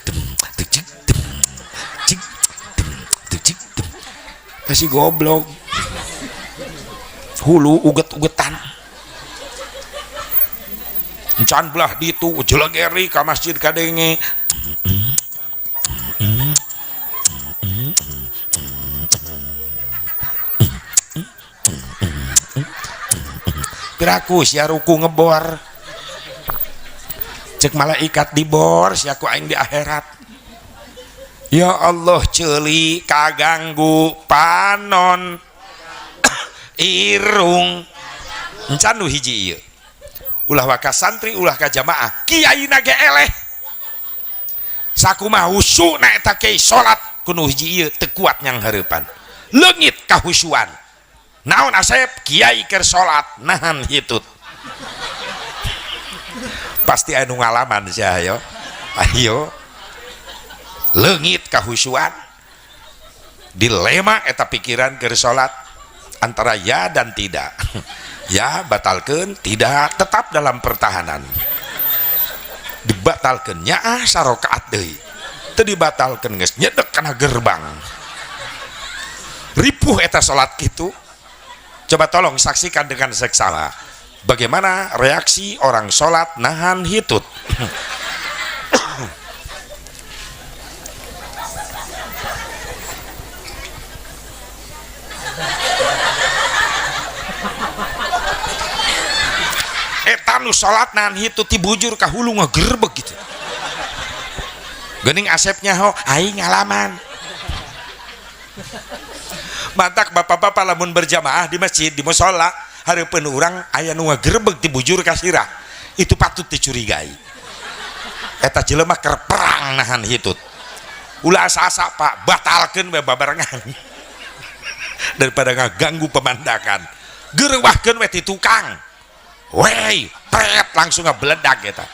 deng ceg deng ceg deng ceg deng. Kasih goblok. Hulu uget-ugetan. Encan belah ditu jelegeri ka masjid kadenge. Piraku sia ruku ngebor. Cek malaikat dibor sia ku aing di akhirat. Ya Allah ceuli kaganggu panon irung. Encan nu hiji ieu. Ulah waka santri ulah ka jamaah, kiai na ge eleh. Sakumaha husuna eta kiai salat kudu hiji ieu teu kuat nyang hareupan. Leungit kahusuan. Naon asep kiai keur salat nahan hitut. Pasti anu ngalaman sia ayo. Ayo. Leungit kahusuan. Dilema eta pikiran keur salat antara ya dan tidak. Ya batalkeun, tidak, tetap dalam pertahanan. Dibatalkeun nyaah sarakaat deui. Teu dibatalkeun geus nyedek kana gerbang. Ripuh eta salat kitu. Coba tolong saksikan dengan seksama bagaimana reaksi orang sholat nahan hitut. Eta nu sholat nahan hitut tibujur ka hulu ngagerbeg gitu. Geuning asepnya ho aing ngalaman. Mantak bapak-bapak lamun berjamaah di masjid di musala hareupeun urang aya nu ngagerebeg ti bujur ka sirah, itu patut dicurigai. Eta jelema keur perang nahan hitut. Ulah asa-asa Pak, batalkeun we babarengan. Daripada ngaganggu pemandangan. Gerewahkeun we ti tukang. Wey, pret langsung ngabeledak eta.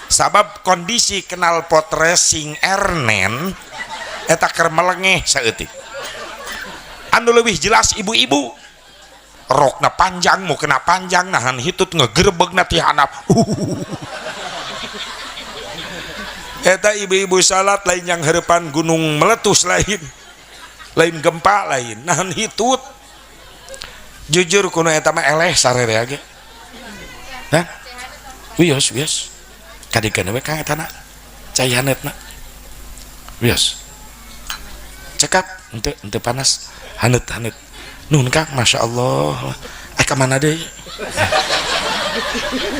Sabab kondisi knalpot racing ernen eta keur melengeh saeutik. Anu leuwih jelas ibu-ibu rokna panjang mau kena panjang nahan hitut ngegerebegna ti handap. Eta ibu-ibu salat lain yang harapan gunung meletus lain, lain gempa lain, nahan hitut. Jujur kuno eta mah eleh sarerea ge. Hah? Wios wios. Kadikeun we Kang eta na. Cai hanetna. Wios. Cekap henteu henteu panas. Hanet hanet. Nuhun Kang, Masya Allah. Ka mana deui?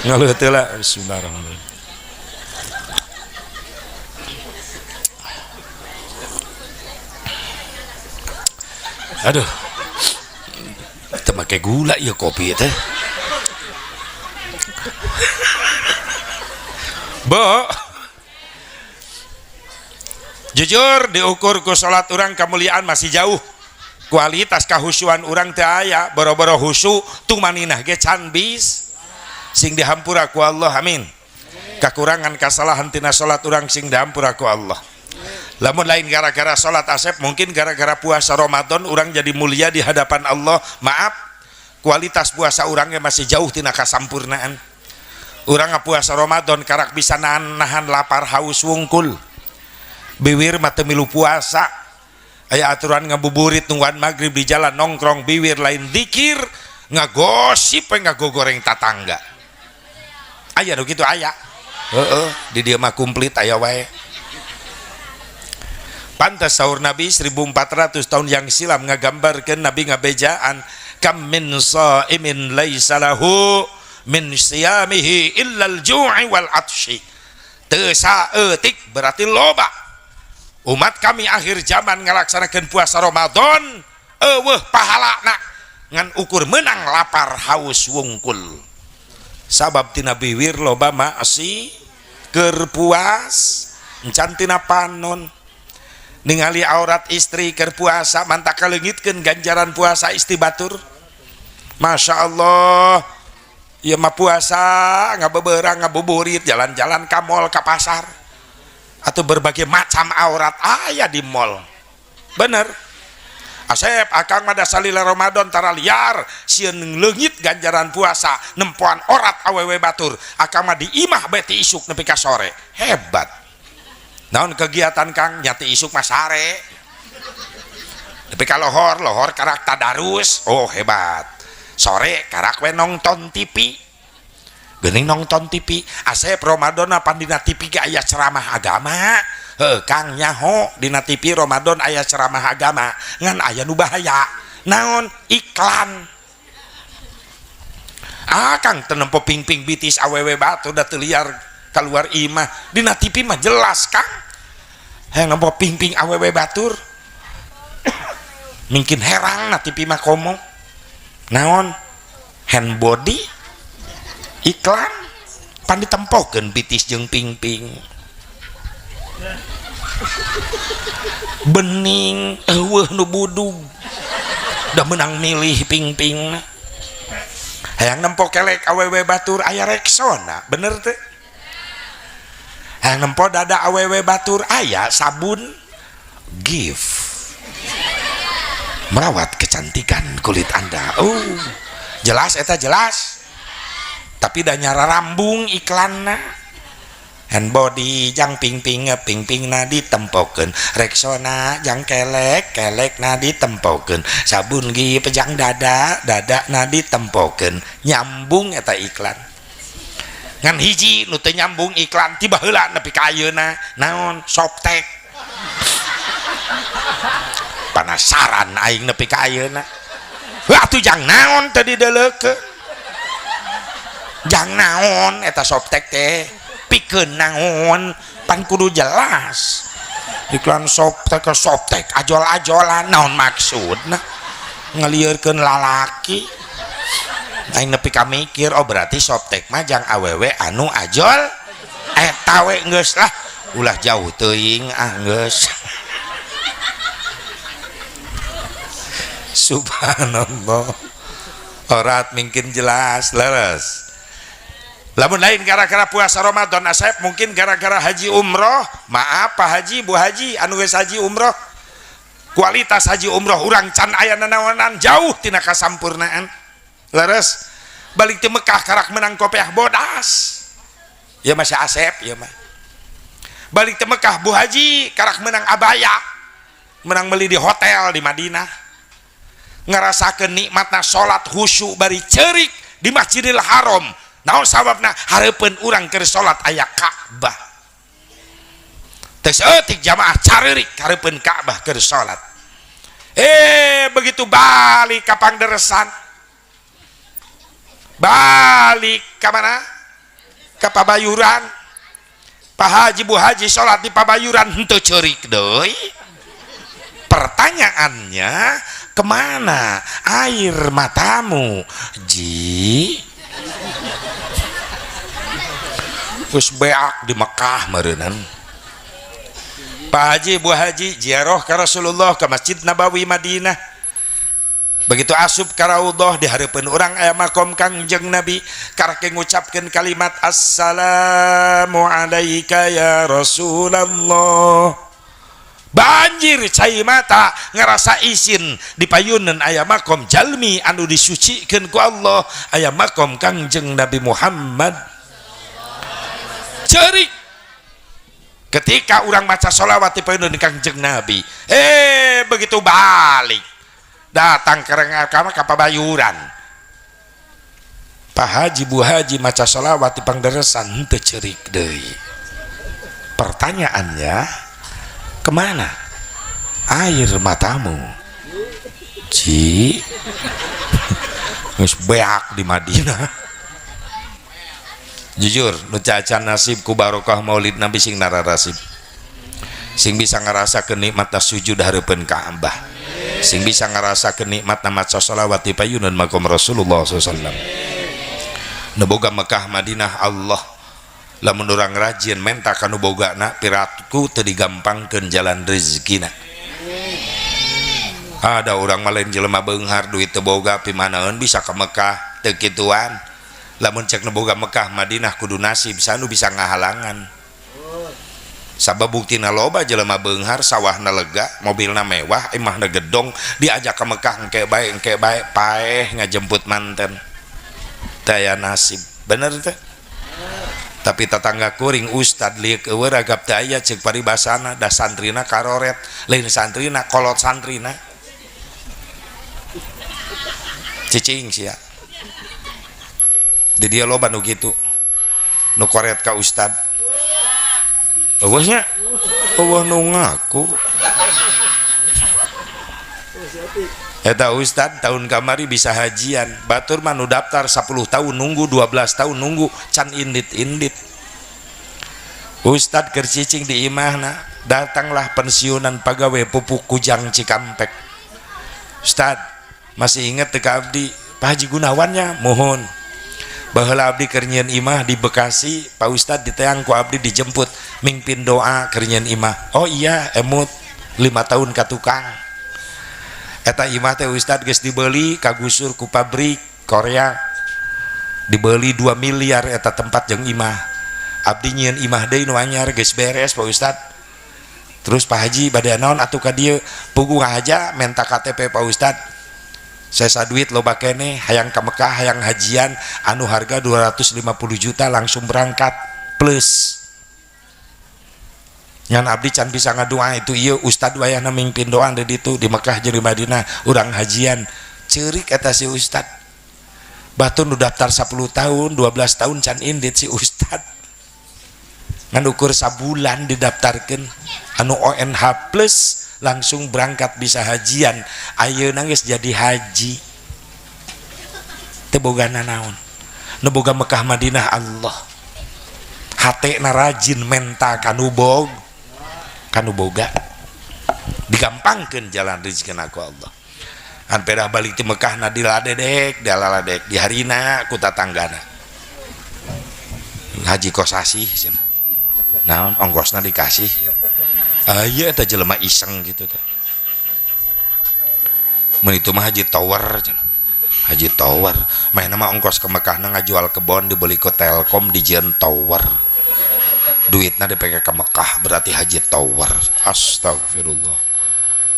Ngeluh teh lah. Bismillahirrahmanirrahim. Aduh. Teu make gula ieu kopi teh. Bo. Jujur diukur ku salat urang kemuliaan masih jauh. Kualitas kahusuan urang teu aya, boro-boro husu tumaninah ge can bis. Sing dihampura ku Allah, amin. Kakurangan kasalahan tina salat urang sing dihampura ku Allah. Lamun lain gara-gara salat asep, mungkin gara-gara puasa Ramadan urang jadi mulia di hadapan Allah. Maaf, kualitas puasa urangnya masih jauh tina kasampurnaan. Urang puasa Ramadan karak bisa nahan lapar haus wungkul. Biwir mah teu milu puasa. Aya aturan ngabuburit nungguan maghrib di jalan nongkrong biwir lain dikir ngagosip we ngagogoreng tatangga. Aya nu kitu aya. Heeh, di dieu mah komplit aya wae. Pantas sahur Nabi 1400 tahun yang silam ngagambarkeun Nabi ngabejaan kam min shaimin laisa lahu min siyamihi illal ju'i wal atshi. Teu saeutik berarti loba. Umat kami akhir zaman ngalaksanakeun puasa Ramadan eueuh pahalana ngan ukur menang lapar haus wungkul. Sabab tina biwir loba maksi keur puas encan tina panon ningali aurat istri keur puasa mantak kaleungitkeun ganjaran puasa istri batur. Masya Allah, ieu mah puasa ngabeberang ngabuburit jalan-jalan ka mall ka pasar atau berbagai macam aurat aya di mall. Bener Asep, akang mah salila Ramadan tara liar sieun leungit ganjaran puasa nempoan orat awewe batur, akang mah di imah bae ti isuk nepi ka sore. Hebat. Naon kegiatan Kang? Nya ti isuk mah sare nepi ka lohor, lohor karak tadarus. Oh hebat. Sore karak we nonton TV, geuning nonton TV. Asep, Ramadan apa dina TV ge aya ceramah agama? Heuh Kang, nyaho dina TV Ramadan aya ceramah agama, ngan aya nu bahaya. Naon? Iklan. Ah Kang, teu nempo pingping bitis awewe batur da teu liar keluar imah. Dina TV mah jelas Kang, hayang nempo pingping awewe batur mungkin herang na TV mah. Komo naon, hand body iklan pan ditempokeun bitis jeung pingping bening, eueuh nu budug da menang milih pingping. Hayang nempo kelek awewe batur aya Rexona, bener teh? Hayang nempo dada awewe batur aya sabun Gift merawat kecantikan kulit Anda. Oh jelas eta, jelas, tapi dah nyara rambung iklanna. Hand body jang pingping, pingping na ditempokeun, Rexona jang kelek, kelek na ditempokeun, sabun Gift jang dada, dada na ditempokeun. Nyambung eta iklan. Ngan hiji nu teu nyambung iklan ti baheula nepi ka ayeuna. Naon? Softex. Penasaran aing nepi ka ayeuna. Heuh atuh jang naon teu dideuleukeun? Jang naon eta Softex teh? Pikeun naon? Pan kudu jelas. Iklan Softex ke Softex ajol-ajolan, naon maksudna? Ngelieurkeun lalaki. Aing nepi ka mikir, oh berarti Softex mah jang awewe anu ajol eta we. Geus lah, ulah jauh teuing ah, geus. Subhanallah, orat mungkin jelas leres. Lamun lain gara-gara puasa Ramadan Asep, mungkin gara-gara haji umroh. Maaf Pak Haji, Bu Haji anu geus haji umroh, kualitas haji umroh urang can aya nanaonan, jauh tina kasampurnaan. Leres, balik ti Mekah karak menang kopiah bodas ya masih Asep ya mah. Balik ti Mekah Bu Haji karak menang abaya, menang beli di hotel di Madinah, ngerasakeun nikmatna salat khusyuk bari ceurik di Masjidil Haram. Naon sababna? Hareupeun urang keur salat aya Ka'bah. Teu saeutik jamaah careurik hareupeun Ka'bah keur salat. Begitu balik ka Pangderesan, balik ka mana? Ka Pabayuran. Pak Haji Bu Haji salat di Pabayuran henteu ceurik deui. Pertanyaannya, kemana air matamu Ji? Geus beak di Mekah meureunnan. Pak Haji Bu Haji ziarah ka Rasulullah ke Masjid Nabawi Madinah. Begitu asup ka raudhah di hareupeun urang aya makom Kangjeng Nabi, karek ngucapkeun kalimat assalamu alayka ya Rasulullah. Banjir cai mata ngerasa isin di payunan aya makom jalmi anu disucikeun ku Allah, aya makom Kangjeng Nabi Muhammad. Ceurik ketika urang maca sholawat di payunan Kangjeng Nabi. Begitu balik datang ke ka Pabayuran, Pak Haji Bu Haji maca sholawat di Pangderesan henteu ceurik deui. Pertanyaannya, kemana air matamu Ci? Geus beak di Madinah. Jujur, nu cacan nasib ku barokah maulid Nabi sing nararasib, sing bisa ngerasa kenikmatan sujud hareupeun Ka'bah, sing bisa ngerasa kenikmatan maca sholawat di payunan makom Rasulullah SAW. Nu boga Mekah Madinah Allah. Lamun urang rajin menta ka nu bogana piraku teu digampangkeun jalan rezekina. Ada orang mah lain jelema beunghar duit teu boga pimanaeun bisa ka Mekah teu kituan. Lamun cek nu boga Mekah Madinah kudu nasib sanu bisa ngahalangan. Sabab buktina loba jelema beunghar sawahna lega, mobilna mewah, imahna gedong, diajak ke Mekah engke bae paeh ngajemput manten. Teu aya nasib. Bener teh? Tapi tetangga kuring ustad lieu eueuh ragap teu aya ceuk paribasana da santrina karoret, lain santrina kolot santrina. Cicing sia. Di dia loba nu kitu. Nu koret ka ustad. Eueuh nya? Eueuh nu ngaku. Eta ustad tahun kamari bisa hajian, batur mah nu daftar 10 tahun nunggu, 12 tahun nunggu, can indit-indit. Ustad keur cicing di imahna, datanglah pensiunan pagawe pupuk Kujang Cikampek. Ustad, masih inget teu ka abdi? Pak Haji Gunawannya, mohon. Baheula abdi keur nyieun imah di Bekasi, Pak Ustad diteang ku abdi dijemput, mingpin doa keur nyieun imah. Oh iya, emut 5 tahun ka tukang. Eta imah teh Ustad geus dibeli kagusur ku pabrik Korea. Dibeli 2 miliar eta tempat jeung imah. Abdi nyieun imah deui nu anyar geus beres Pak Ustad. Terus Pak Haji bade naon atuh ka dieu? Puguh aja menta KTP Pak Ustad. Sesa duit loba keneh hayang ka Mekah hayang hajian anu harga 250 juta langsung berangkat plus. Ngan abdi can bisa ngadoa itu ieu ustad wayahna mimpin doa di ditu di Mekah jeung di Madinah urang hajian ceurik eta si ustad. Batur nu daftar 10 tahun 12 tahun can indit si ustad. Ngan ukur sabulan didaftarkeun anu ONH plus langsung berangkat bisa hajian. Ayeuna geus jadi haji. Teu boga nanaon. Nu boga Mekah Madinah Allah. Hatena rajin menta kanu bog kanu boga. Digampangkeun jalan rezekina ku Allah. An pedah balik ti Mekah na diladedek, dilaladek di harina ku tatanggana. Haji kosasih cenah. Naon ongkosna dikasih. Aya eta jelema iseng gitu teh. Mun itu mah Haji Tower cenah. Haji Tower, maena mah ongkos ke Mekahna ngajual kebon dibeli ku Telkom dijieun tower. Duitna dipake ke Mekah berarti Haji Tower. Astagfirullah.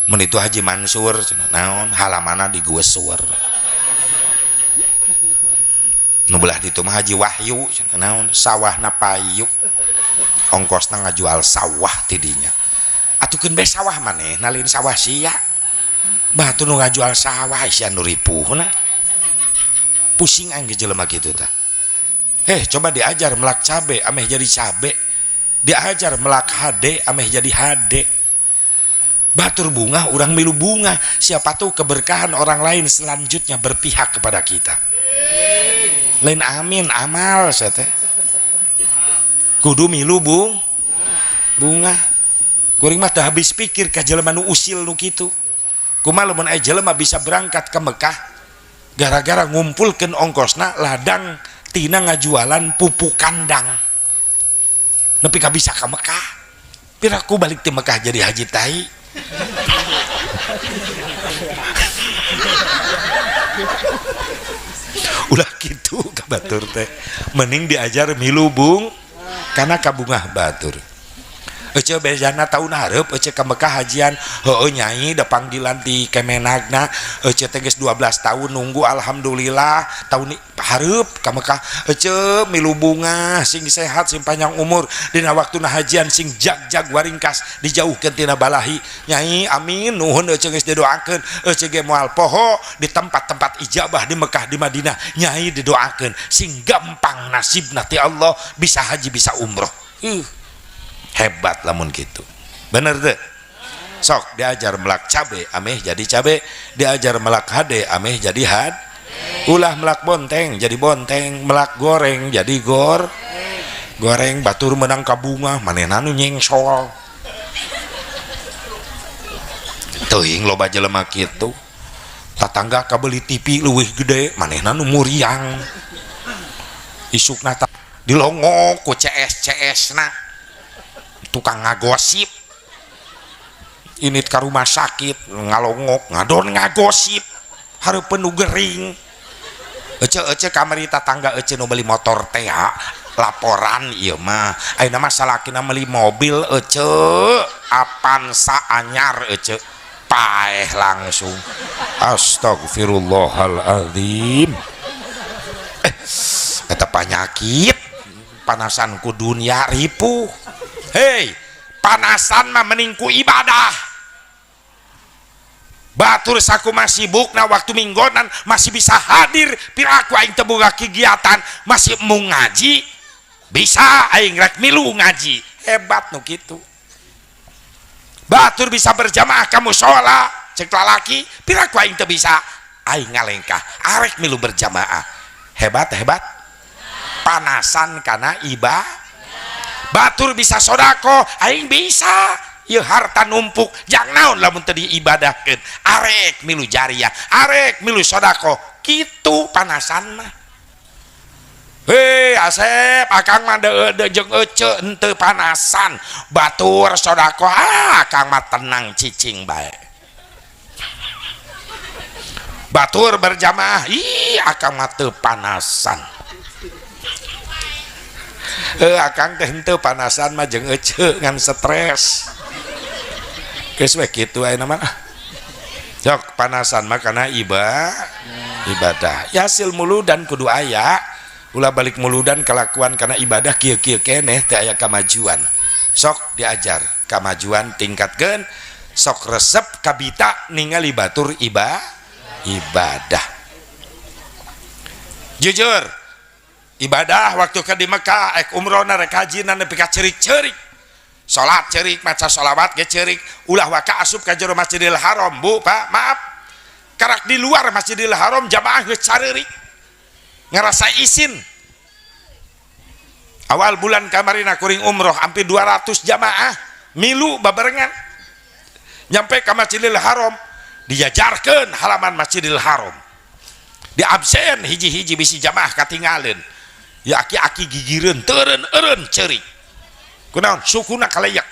Mun itu Haji Mansur cenah. Naon halamana digueseur. Nu belah ditu mah Haji Wahyu cenah. Naon sawahna payu. Ongkosna ngajual sawah tidinya. Atukeun bae sawah maneh nalin sawah sia. Batu nu ngajual sawah sia nu ripuhna. Pusing aing jelema kitu tah. Coba diajar melak cabe ameh jadi cabe. Diajar melak HD ameh jadi HD. Batur bunga urang milu bunga, siapa tahu keberkahan orang lain selanjutnya berpihak kepada kita. Lain amin amal saya teh. Kudu milu bung bunga. Kuring mah teu habis pikir ka jelema nu usil nu kitu. Kumaha lamun aya jelema bisa berangkat ke Mekah gara-gara ngumpulkeun ongkosna ladang tina ngajualan pupuk kandang. Nepi ka bisa ka Mekah. Piraku balik ti Mekah jadi haji tai. Ulah kitu ka batur teh. Mending diajar milu bung karena kabungah batur. Ece bejana tahun hareup ece ka Mekah hajian heueuh nyai da panggilan di Kemenagna ece teh geus 12 tahun nunggu alhamdulillah tahun hareup ka Mekah ece milu bunga sing sehat sing panjang umur dina waktuna hajian sing jag-jag waringkas dijauhkeun tina balahi nyai amin nuhun ece geus didoakeun ece ge moal poho di tempat-tempat ijabah di Mekah di Madinah nyai didoakeun sing gampang nasibna ti Allah bisa haji bisa umroh. Hebat lamun gitu. Bener teu? Sok diajar melak cabe ameh jadi cabe, diajar melak hade ameh jadi had. Ulah melak bonteng jadi bonteng, melak goreng jadi gor. Goreng batur menang ka bunga manehna nu nyengsol. Teuing loba jelema kitu. Tatangga kabeli TV leuwih gede manehna nu muriang. Isukna dilongok ku CS CS na tukang ngagosip. Ini ke rumah sakit ngalongok ngadon ngagosip hareupeun nu gering. Ece ece kamari tatangga ece nu beli motor teh laporan ieu mah. Ayeuna mah salakina meuli mobil ece Avanza anyar ece paeh langsung. Astagfirullahaladzim. Eta panyakit panasan ku dunia ripuh. Hei, panasan mah mending ku ibadah. Batur sakumaha sibuk na waktu minggonan masih bisa hadir, piraku aing teu boga kegiatan masih mau ngaji bisa aing rek milu ngaji, hebat nu kitu. Batur bisa berjamaah ka mushola cek lalaki, piraku aing teu bisa, aing ngalengkah arek milu berjamaah, hebat hebat. Panasan karena iba. Batur bisa sodako, aing bisa ieu harta numpuk jang naon lamun teu diibadahkeun, arek milu jariah, arek milu sodako, kitu panasan mah. Hei Asep, akang mah de jeung ece henteu panasan, batur sodako, ah akang mah tenang cicing bae. Batur berjamaah, ih akang mah teu panasan. Akang teh henteu panasan mah jeung ece ngan stres. Geus we kitu ayeuna mah. Sok panasan mah kana ibadah. Ya hasil muludan kudu aya. Ulah balik muludan kelakuan karena ibadah kieu-kieu keneh teu aya kamajuan. Sok diajar kamajuan tingkatkeun, sok resep kabita ningali batur ibadah. Jujur ibadah waktu ke di Mekah ek umrohna rek hajina nepi ka ceurik-ceurik. Salat ceurik, maca sholawat ge ceurik, ulah waka asup ka jero Masjidil Haram, Bu, Pak, maaf. Karak di luar Masjidil Haram jamaah geus careurik. Ngerasa isin. Awal bulan kamarina kuring umroh hampir 200 jamaah milu babarengan. Nyampe ka Masjidil Haram, dijajarkeun halaman Masjidil Haram. Di absen hiji-hiji bisi jamaah katinggalin. Ya aki-aki gigireun teureun eureun ceurik. Kunaon sukuna kaleyak.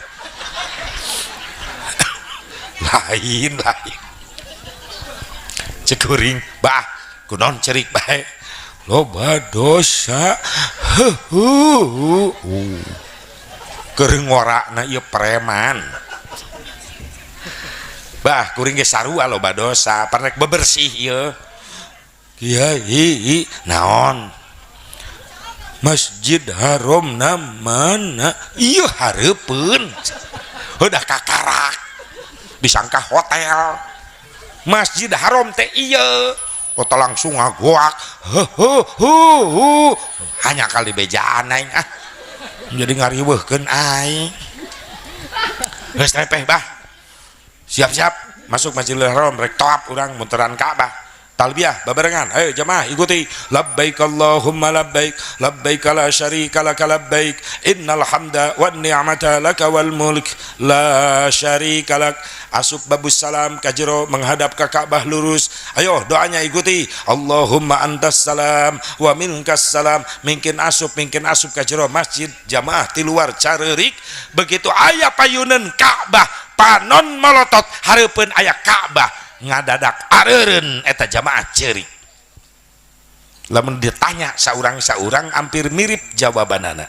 Lain lain. Cek kuring, bah, kunaon cerik bae. Loba dosa. Heuh. Keur ngorakna ieu preman. Bah, kuring ge sarua loba dosa, parek bebersih ieu. Kiai, naon? Masjid Haram na mana? Ieu hareupeun. Udah kakarak. Disangka hotel. Masjid Haram teh ieu. Kota langsung ngagoak. Heuh. Hanya kali bejaan aing ah. Jadi ngariweuhkeun aing. Geus repeh bah. Siap-siap masuk Masjidil Haram rek toap urang munteran Ka'bah. Talbiyah babarengan, ayo jamaah ikuti. Labbaik Allahumma labbaik, labbaik la syarika laka labbaik, innal hamda wan ni'mata laka wal mulk la syarika lak. Asup babus salam ka jero menghadap ka Ka'bah lurus. Ayo doanya ikuti. Allahumma antas salam wa minkas salam. Mingkin asup ka jero masjid, jamaah ti luar careurik. Begitu aya payuneun Ka'bah, panon molotot hareupeun aya Ka'bah. Ngadadak areureun eta jamaah ceurik. Lamun ditanya saurang-saurang hampir mirip jawabanana.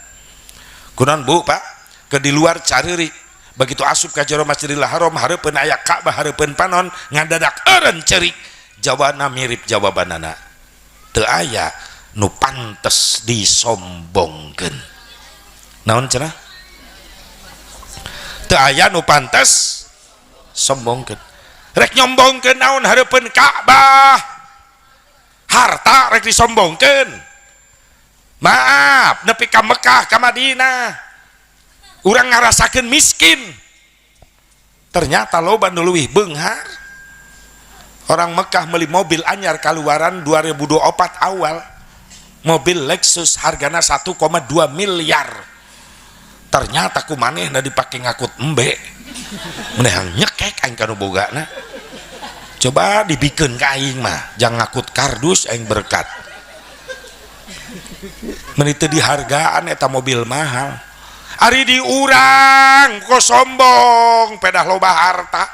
Kunaon Bu, Pak? Ke di luar careurik. Begitu asup ka jero Masjidil Haram hareupeun aya Ka'bah hareupeun panon ngadadak eureun ceurik. Jawabanna mirip jawabanana. Teu aya nu pantes disombongkeun. Naon cenah? Teu aya nu pantes sombongkeun. Rek nyombongkeun naon hareupeun Ka'bah? Harta rek disombongkeun. Maaf, nepi ka Mekah ka Madinah urang ngarasakeun miskin. Ternyata loba nu leuwih beunghar. Orang Mekah beli mobil anyar kaluaran 2024 awal. Mobil Lexus hargana 1,2 miliar. Ternyata ku manehna dipake ngakut embe. Menehang nyekek aing kanu bogana. Coba dibikeun ka aing mah, jangan ngakut kardus aing berkat. Meuni teu dihargaan eta mobil mahal. Ari di urang kok sombong pedah loba harta.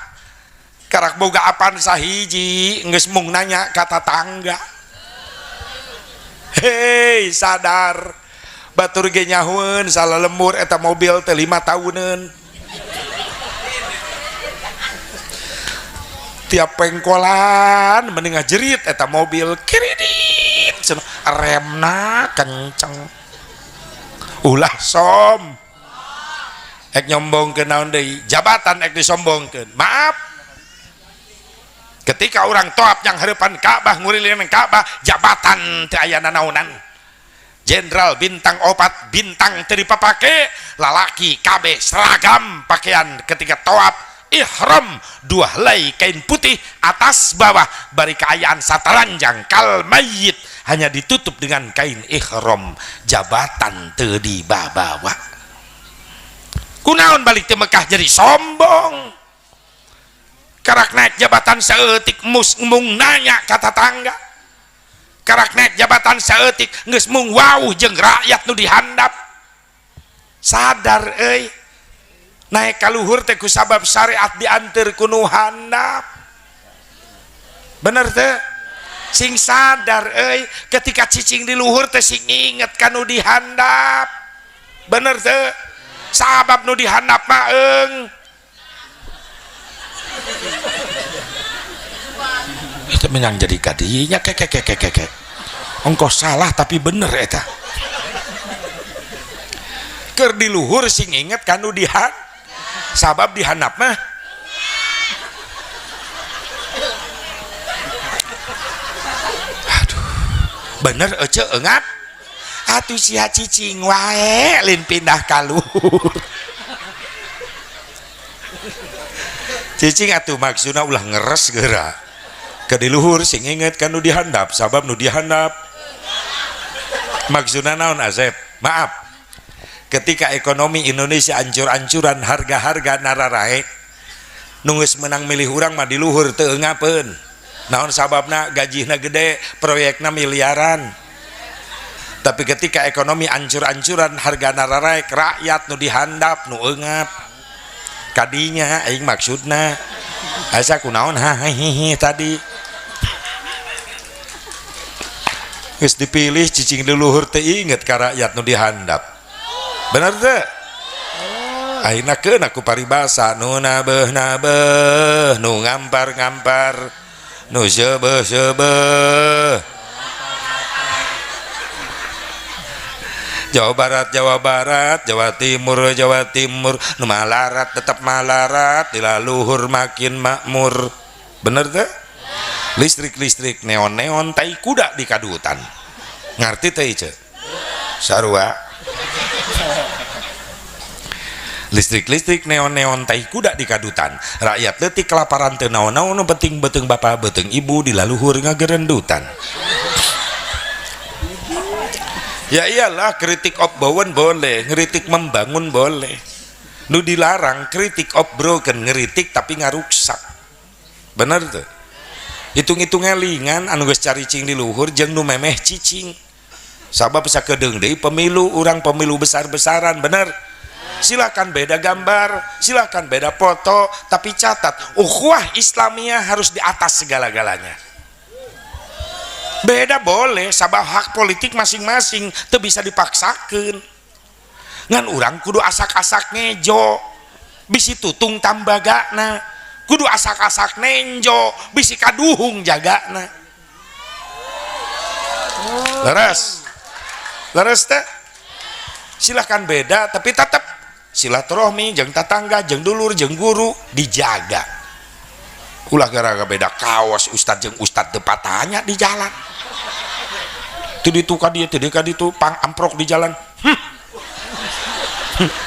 Karak boga apan sahiji geus mung nanya ka tatangga. Hei sadar batur ge nyahueun salah lembur eta mobil teh 5 tahuneun. Tiap pengkolan mending ngajerit eta mobil kiridit cenah remna kenceng. Ulah som. Ek nyombongkeun naon deui? Jabatan ek disombongkeun. Maaf. Ketika orang toap yang harapan Ka'bah ngurilingan Ka'bah, jabatan teu aya nanaonan. Jenderal bintang 4 bintang teu dipapake, lalaki kabeh seragam pakaian ketika toap ihram 2 helai kain putih atas bawah bari kaayaan sataranjang kal mayit hanya ditutup dengan kain ihram, jabatan teu dibabawa. Kunaon balik ke Mekah jadi sombong? Karak naik jabatan saeutik mus mung nanya ka tatangga. Karak naik jabatan saeutik geus mung wauh jeung rakyat nu dihandap. Sadar euy. Naik ka luhur teh ku sabab syariat dianteur ku nu handap. Bener teh? Sing sadar euy, ketika cicing di luhur teh sing inget ka nu dihandap. Bener teh? Sabab nu dihandap mah eung. Itu menyang jadi kadinya keke keke keke. Ongkoh salah tapi bener eta. Keur di luhur sing inget ka nu dihandap. Sabab dihandap mah. Aduh. Bener ece eungap. Atuh sia cicing wae lin pindah ka luhur. Cicing atuh maksudna ulah ngeres geura. Ke di luhur sing inget ka nu dihandap, sabab nu dihandap. Maksudna naon Asep? Maaf. Ketika ekonomi Indonesia ancur-ancuran, harga-harga nararae, nu geus menang milih urang mah di luhur teu eungapeun. Naon sababna? Gajihna gede, proyekna miliaran. Tapi ketika ekonomi ancur-ancuran, harga nararae, rakyat nu dihandap nu eungap. Kadinya aing maksudna asa kunaon hahihi tadi. Geus dipilih cicing di luhur teh inget ka rakyat nu dihandap. Bener teh? Ayeuna keun aku paribasa nu nabeuh-nabeuh, nu ngampar-ngampar, nu seubeuh-seubeuh. Jawa Barat, Jawa Barat, Jawa Timur, Jawa Timur, nu malarat tetap malarat, di luhur makin makmur. Bener teh? Listrik-listrik neon-neon tai kuda di kadutan. Ngarti teh ieu? Sarua. Listrik-listrik neon-neon tai kuda di kadutan. Rakyat leutik kelaparan teu naon-naon, nu penting beuteung bapa beuteung ibu di laluhur ngagerendutan. Ya iyalah, kritik of Bowen boleh, ngeritik membangun boleh. Nu dilarang kritik of broken, ngeritik tapi ngaruksak. Bener tuh? Hitung-hitung lingan anu geus caricing di luhur jeung nu memeh cicing. Sabab sakedeung deui pemilu, urang pemilu besar-besaran, bener? Silakan beda gambar, silakan beda foto, tapi catat ukhuwah Islamiyah harus di atas segala-galanya. Beda boleh, sabab hak politik masing-masing teu bisa dipaksakeun. Ngan urang kudu asak-asak ngejo, bisi tutung tambagana, kudu asak-asak nenjo, bisi kaduhung jagana. Leres, leres teh. Silahkan beda, tapi tetap silaturahmi jeung tatangga, jeung dulur, jeung guru dijaga. Ulah gara-gara beda kaos ustad jeung ustad teu patanya di jalan. Teu ditu ka dieu, teu ka ditu, pang amprok di jalan.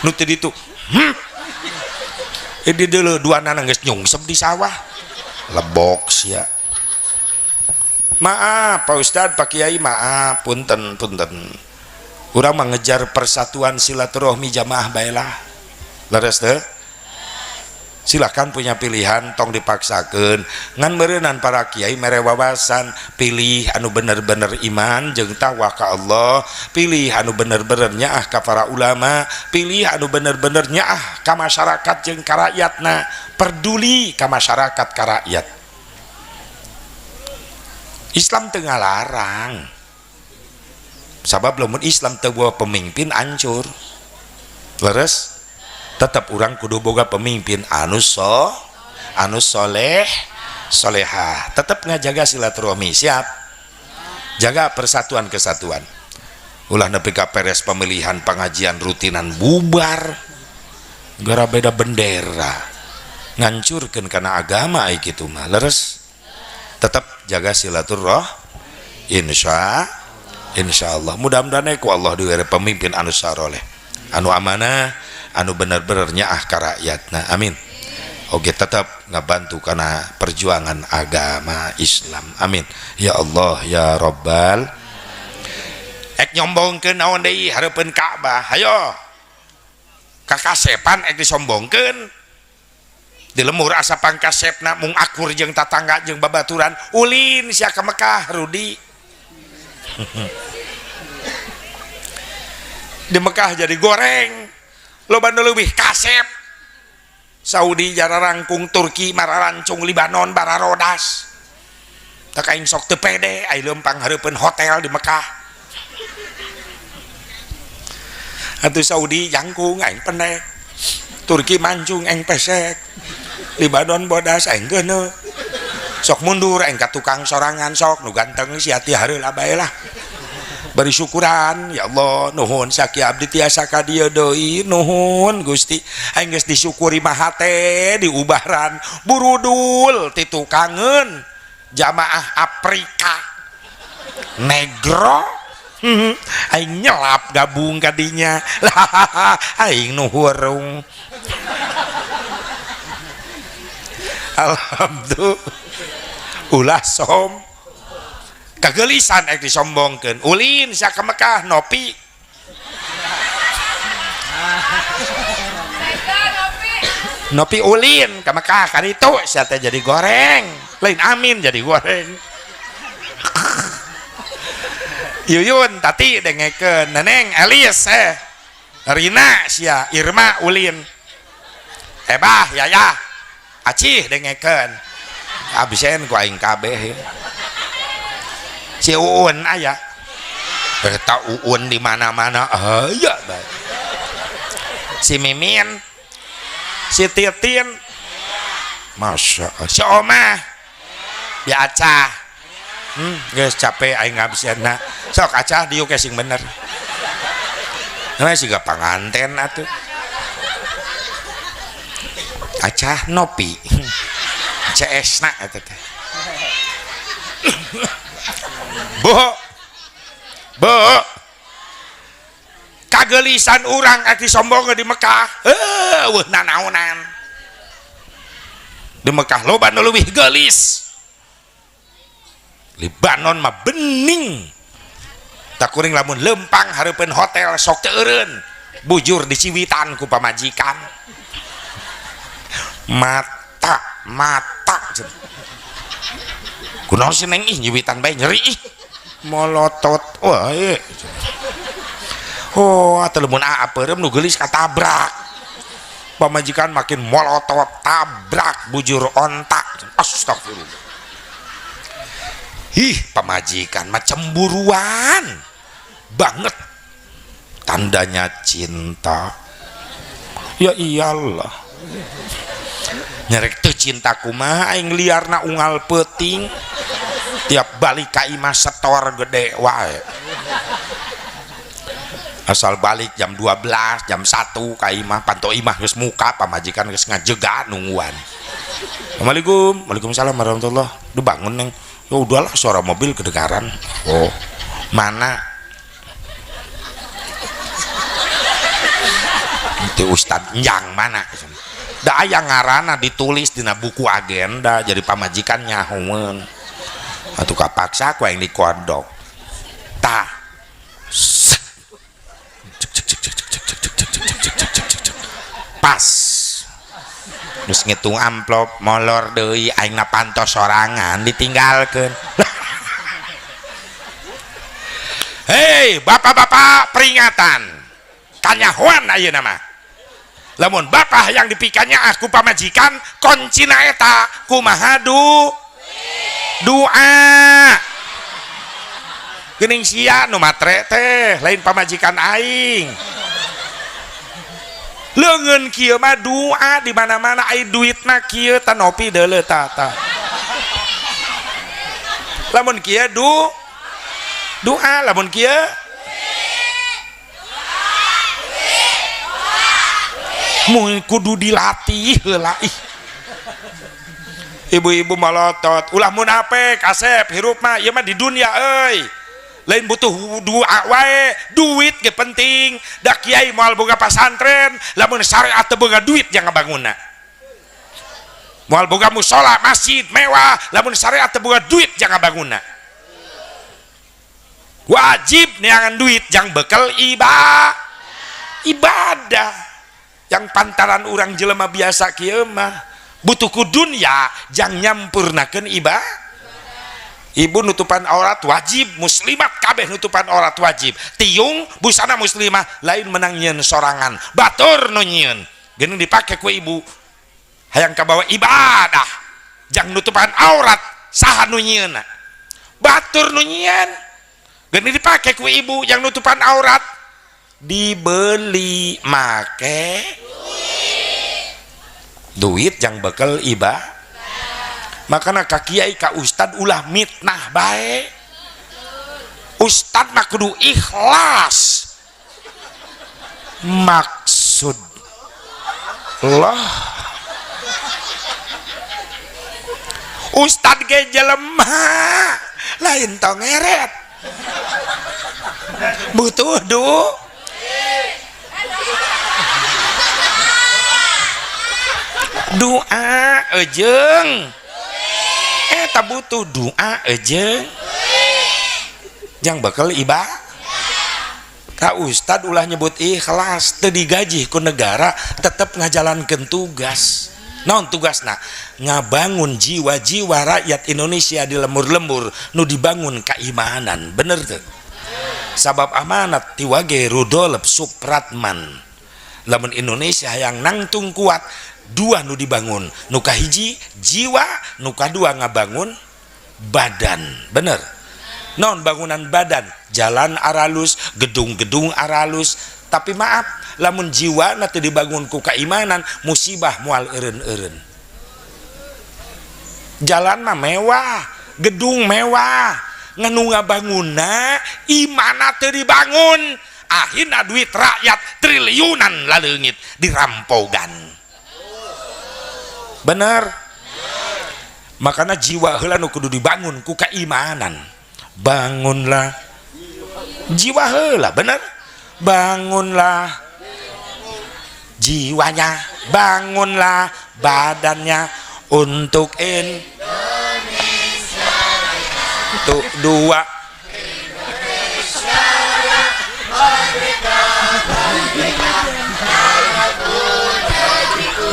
Nu teu ditu. Di deuleu duanana geus nyungsep di sawah. Lebok sia. Maaf Pak Ustad, Pak Kiai, maaf, punten, punten. Urang mengejar persatuan silaturahmi jamaah baelah. Leres teu? Silakan punya pilihan, tong dipaksakeun. Ngan meureunan para kiai mere wawasan, pilih anu bener-bener iman jeung takwa ka Allah, pilih anu bener-bener nyaah ka para ulama, pilih anu bener-bener nyaah ka masyarakat jeung ka rakyatna, peduli ka masyarakat ka rakyat. Islam teu ngalarang. Sabab lamun Islam teu boga pemimpin hancur. Leres? Tetap orang kudu boga pemimpin anu anu soleh, soleha. Tetap ngajaga silaturahmi, siap. Jaga persatuan kesatuan. Ulah nepi ka peres pemilihan pengajian rutinan bubar gara beda bendera, ngancurkeun kana agama ai kitu mah. Leres? Tetap jaga silaturahmi, insyaallah. Mudah-mudahan ku Allah diberi pemimpin anu saroleh, anu amanah, anu bener-bener nyaah ka rakyatna. Amin. Oke, tetap ngabantu karena perjuangan agama Islam. Amin. Ya Allah ya Rabbal. Ek nyombongkeun naon deui hareupeun Ka'bah. Hayo. Kakasepan ek disombongkeun. Di lemur asa pangkasepna mung akur jeung tatangga jeung babaturan, ulin sia ka Mekah Rudi. Di Mekah jadi goreng. Loba nu leuwih kasep. Saudi jararangkung, Turki mararancung, Libanon bararodas. Tak aing sok teu pede ai leumpang hareupeun hotel di Mekah. Atuh Saudi jangkung aing pendek, Turki mancung aing pesek, Libanon bodas aing geuneuh. Sok mundur aing ka tukang sorangan sok nu ganteng sia ti hareula bae lah. Bari syukuran ya Allah nuhun saki abdi tiasa ka dieu deui nuhun Gusti aing geus disyukuri mah hate diubaran burudul ti tukangeun jamaah Afrika negro aing nyelap gabung kadinya lah aing nu hurung. Alhamdulillah ulah som kagelisan ek disombongkeun ulin sia ka Mekah nopi nopi ulin ka Mekah kan itu sia teh jadi goreng lain amin jadi goreng. Yuyun tati dengekeun Neneng Elis Rina sia Irma ulin Ebah Yaya Acih dengekeun absen ku aing kabeh. Si Uun aya eta Uun di mana-mana aya bae. Si Mimin, si Titin, masya Allah, si Omah, ya Acah. Geus capek aing ngabsenna. Sok Acah diuk sing bener. Nah siga panganten atuh. Acah nopi. CS na eta teh. Bu, bu, kagelisan urang ek disombong di Mekah, eueuh nanaonan. Di Mekah loba nu leuwih geulis. Libanon mah bening. Tak kuring lamun lempang hareupeun hotel sok teu eureun, bujur diciwitan ku pamajikan. Mata, mata. Kunaon sih neng ih nyiwitan bae nyeri ih. Molotot wae. Oh, atuh lamun aa peureum nu geulis katabrak. Pamajikan makin molotot tabrak bujur ontak. Astagfirullah. Ih, pamajikan mah cemburuan banget. Tandanya cinta. Ya iyalah. Nyerek teu cinta kumaha aing liarna unggal peuting. Tiap balik ka imah setor gede wae. Asal balik jam 12, jam 1 ka imah, panto imah geus muka, pamajikan geus ngajega nungguan. Assalamualaikum, waalaikumsalam warahmatullah. Duh bangun neng. Ya udahlah suara mobil kedengaran. Oh, mana? Itu Ustad Njang mana? Da aya ngaranna ditulis dina buku agenda jadi pamajikan nyahoeun. Atuh kapaksa ku aing dikodok. Tah. Pas. Geus ngitung amplop molor deui aingna pantos sorangan ditinggalkeun. Hei bapak-bapak, peringatan kanyahoan ayeuna mah. Lamun bapak yang dipikanya aku pamajikan kuncina eta kumaha doa. Geuning sia nu matre teh lain pamajikan aing. Leungeun kieu mah doa di mana-mana ai duitna kieu ta nopi deuleu ta. Lamun kieu doa, lamun kieu mun kudu dilatih heula ih. Ibu-ibu malotot ulah munafik asep hirup mah ieu mah di dunia euy. Lain butuh doa wae, duit ge penting. Da kiai moal boga pasantren lamun syariat teu boga duit jang ngabangunna. Moal boga musala masjid mewah lamun syariat teu boga duit jang ngabangunna. Wajib neangan duit jang bekel ibadah. Yang pantaran urang jelema biasa kieu mah butuh ku dunya jang nyampurnakeun ibadah. Ibu nutupan aurat wajib, muslimat kabeh nutupan aurat wajib. Tiung busana muslimah lain menang nyieun sorangan, batur nu nyieun. Geuning dipake ku ibu hayang kabawa ibadah jang nutupan aurat saha nu nyieunna? Batur nu nyieun. Geuning dipake ku ibu jang nutupan aurat dibeli make duit jang bekel ibadah. Makana ka kiai ka ustad ulah mitnah bae. Ustad mah kudu ikhlas. Maksud Allah ustad ge jelema lain tong ngeret. Butuh doa eujeung. Eta butuh doa eujeung jang bakal ibadah. Ka ustad ulah nyebut ikhlas, teu digaji ku negara tetep ngajalankeun tugas. Naon tugasna? Ngabangun jiwa-jiwa rakyat Indonesia di lembur-lembur nu dibangun keimanan. Bener teu? Sabab amanat tiwage Rudolf Supratman. Lamun Indonesia hayang nangtung kuat, dua nu dibangun, nu kahiji jiwa, nu kadua ngabangun badan. Bener? Non bangunan badan, jalan aralus, gedung-gedung aralus, tapi maaf, lamun jiwa na teu dibangun ku keimanan, musibah moal eureun-eureun. Jalan mah mewah, gedung mewah, ngan nu ngabangunna imana teu dibangun, akhirna duit rakyat triliunan laleungit dirampogan. Bener? Makana jiwa heula nu kudu dibangun ku keimanan. Bangunlah jiwa heula, bener? Bangunlah jiwanya, bangunlah badannya untuk Indonesia. Tuh dua. Indonesia merdeka, merdeka, negeriku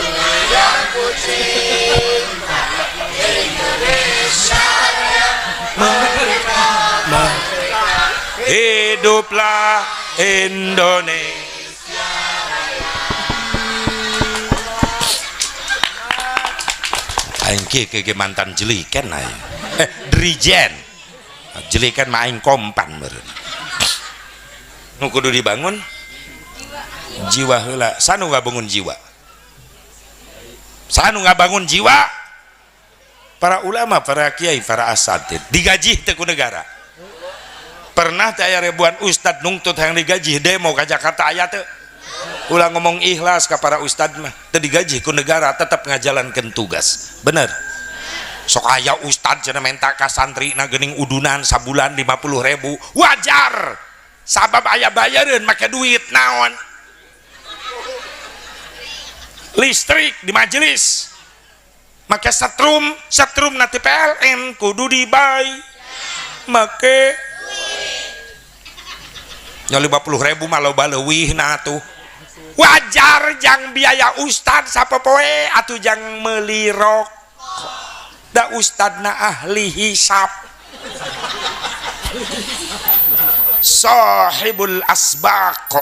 yang ku cinta. Indonesia merdeka, merdeka, hiduplah Indonesia. Aing kieu ge mantan jelikan aing. Dirijen. Jelikan mah aing kompan meureun. Nu kudu dibangun jiwa heula. Sanu ngabangun jiwa. Sanu ngabangun jiwa. Para ulama, para kiai, para asatid digaji teu ku negara. Pernah teh aya ribuan ustad nungtut hayang digaji demo ka Jakarta aya teu? Ulah ngomong ikhlas ka para ustad mah, teu digaji ku negara tetep ngajalankeun tugas. Bener? Sok aya ustad cenah menta ka santrina geuning udunan sabulan 50.000, wajar. Sabab aya bayareun make duit naon? Listrik di majelis make setrum, setrum nanti PLN kudu dibay make nya 50.000 mah loba leuwih na atuh. Wajar jang biaya ustad sapopoe atuh jang meuli rokok. Da ustadna ahli hisab. Sahibul asbaq.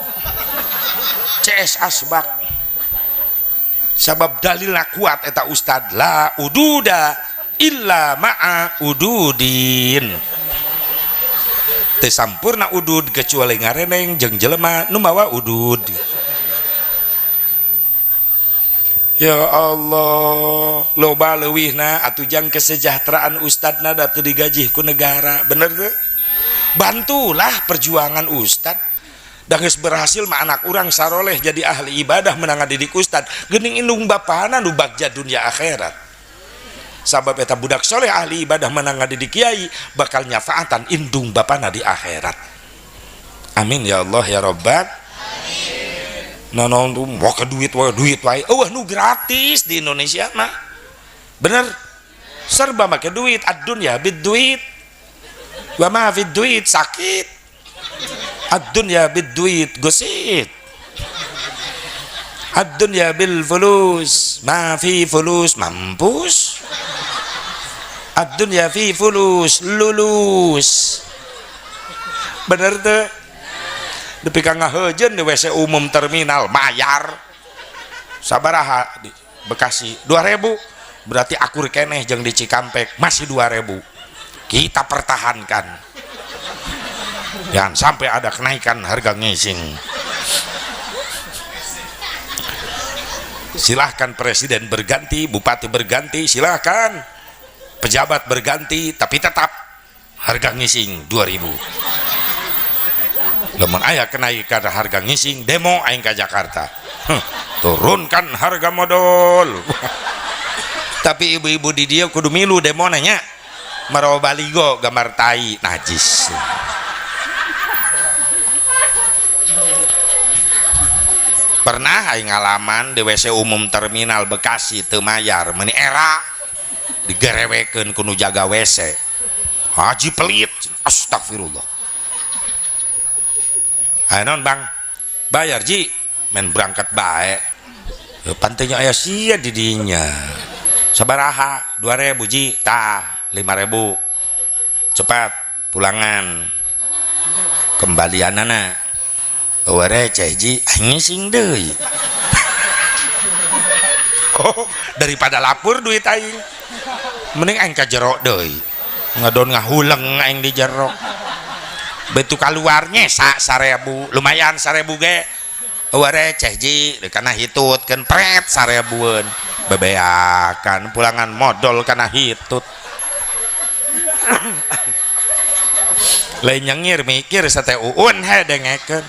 CS asbaq. Sabab dalilna kuat eta ustad la ududa illa ma'a ududin. Teu sampurna udud kecuali ngareneng jeung jelema nu mawa udud. Ya Allah, loba leuwihna atuh jang kesejahteraan ustadna da teu digajih ku negara, bener teu? Bantulah perjuangan ustad. Da geus berhasil mah anak urang saroleh jadi ahli ibadah menang ngadidik ustad, geuning indung bapana nu bagja dunia akhirat. Sabab eta budak soleh ahli ibadah menang ngadidik kiai bakal nyafaatan indung bapana di akhirat. Amin ya Allah ya Rabbal. Naon tuh mau ke duit wae duit wae. Eueuh nu gratis di Indonesia mah. Bener? Serba make duit, ad-dunya bid duit. Wa ma fid duit sakit. Ad-dunya bid duit gosit. Ad-dunya bil fulus, ma fi fulus mampus. Ad-dunya fi fulus lulus. Bener teu? Nepi ka ngaheujeun di WC umum terminal bayar. Sabaraha di Bekasi 2000, berarti akur keneh jeung di Cikampek masih 2000. Kita pertahankan. Jangan sampai ada kenaikan harga ngising. Silahkan presiden berganti, bupati berganti, silahkan pejabat berganti, tapi tetap harga ngising 2000. Lamun aya kenaikan harga ngising, demo aing ka Jakarta. Turunkan harga modal. Tapi ibu-ibu di dia kudu milu demo nanya. Marawa baligo gambar tai najis. Pernah aing ngalaman di WC umum terminal Bekasi teu mayar, meuni era digerewekeun ku nu jaga WC. Haji pelit, astagfirullah. Ayo non bang, bayar ji, main berangkat bae. Pantainya aya sia di dinya. Sabaraha 2000 ji, tah 5000. Cepat pulangan. Kembalianana. Eueuh receh ji, ngising deui. Oh, daripada lapor duit aing. Mending aing ka jero deui. Ngadon ngahuleng aing di jero. Betu kaluarnya sak 1000, lumayan 1000 ge. Eueuh receh ji, kana hitut keun pret 1000-eun. Bebeakan pulangan modal kana hitut. Lain nyengir mikir sate uun he dengekeun.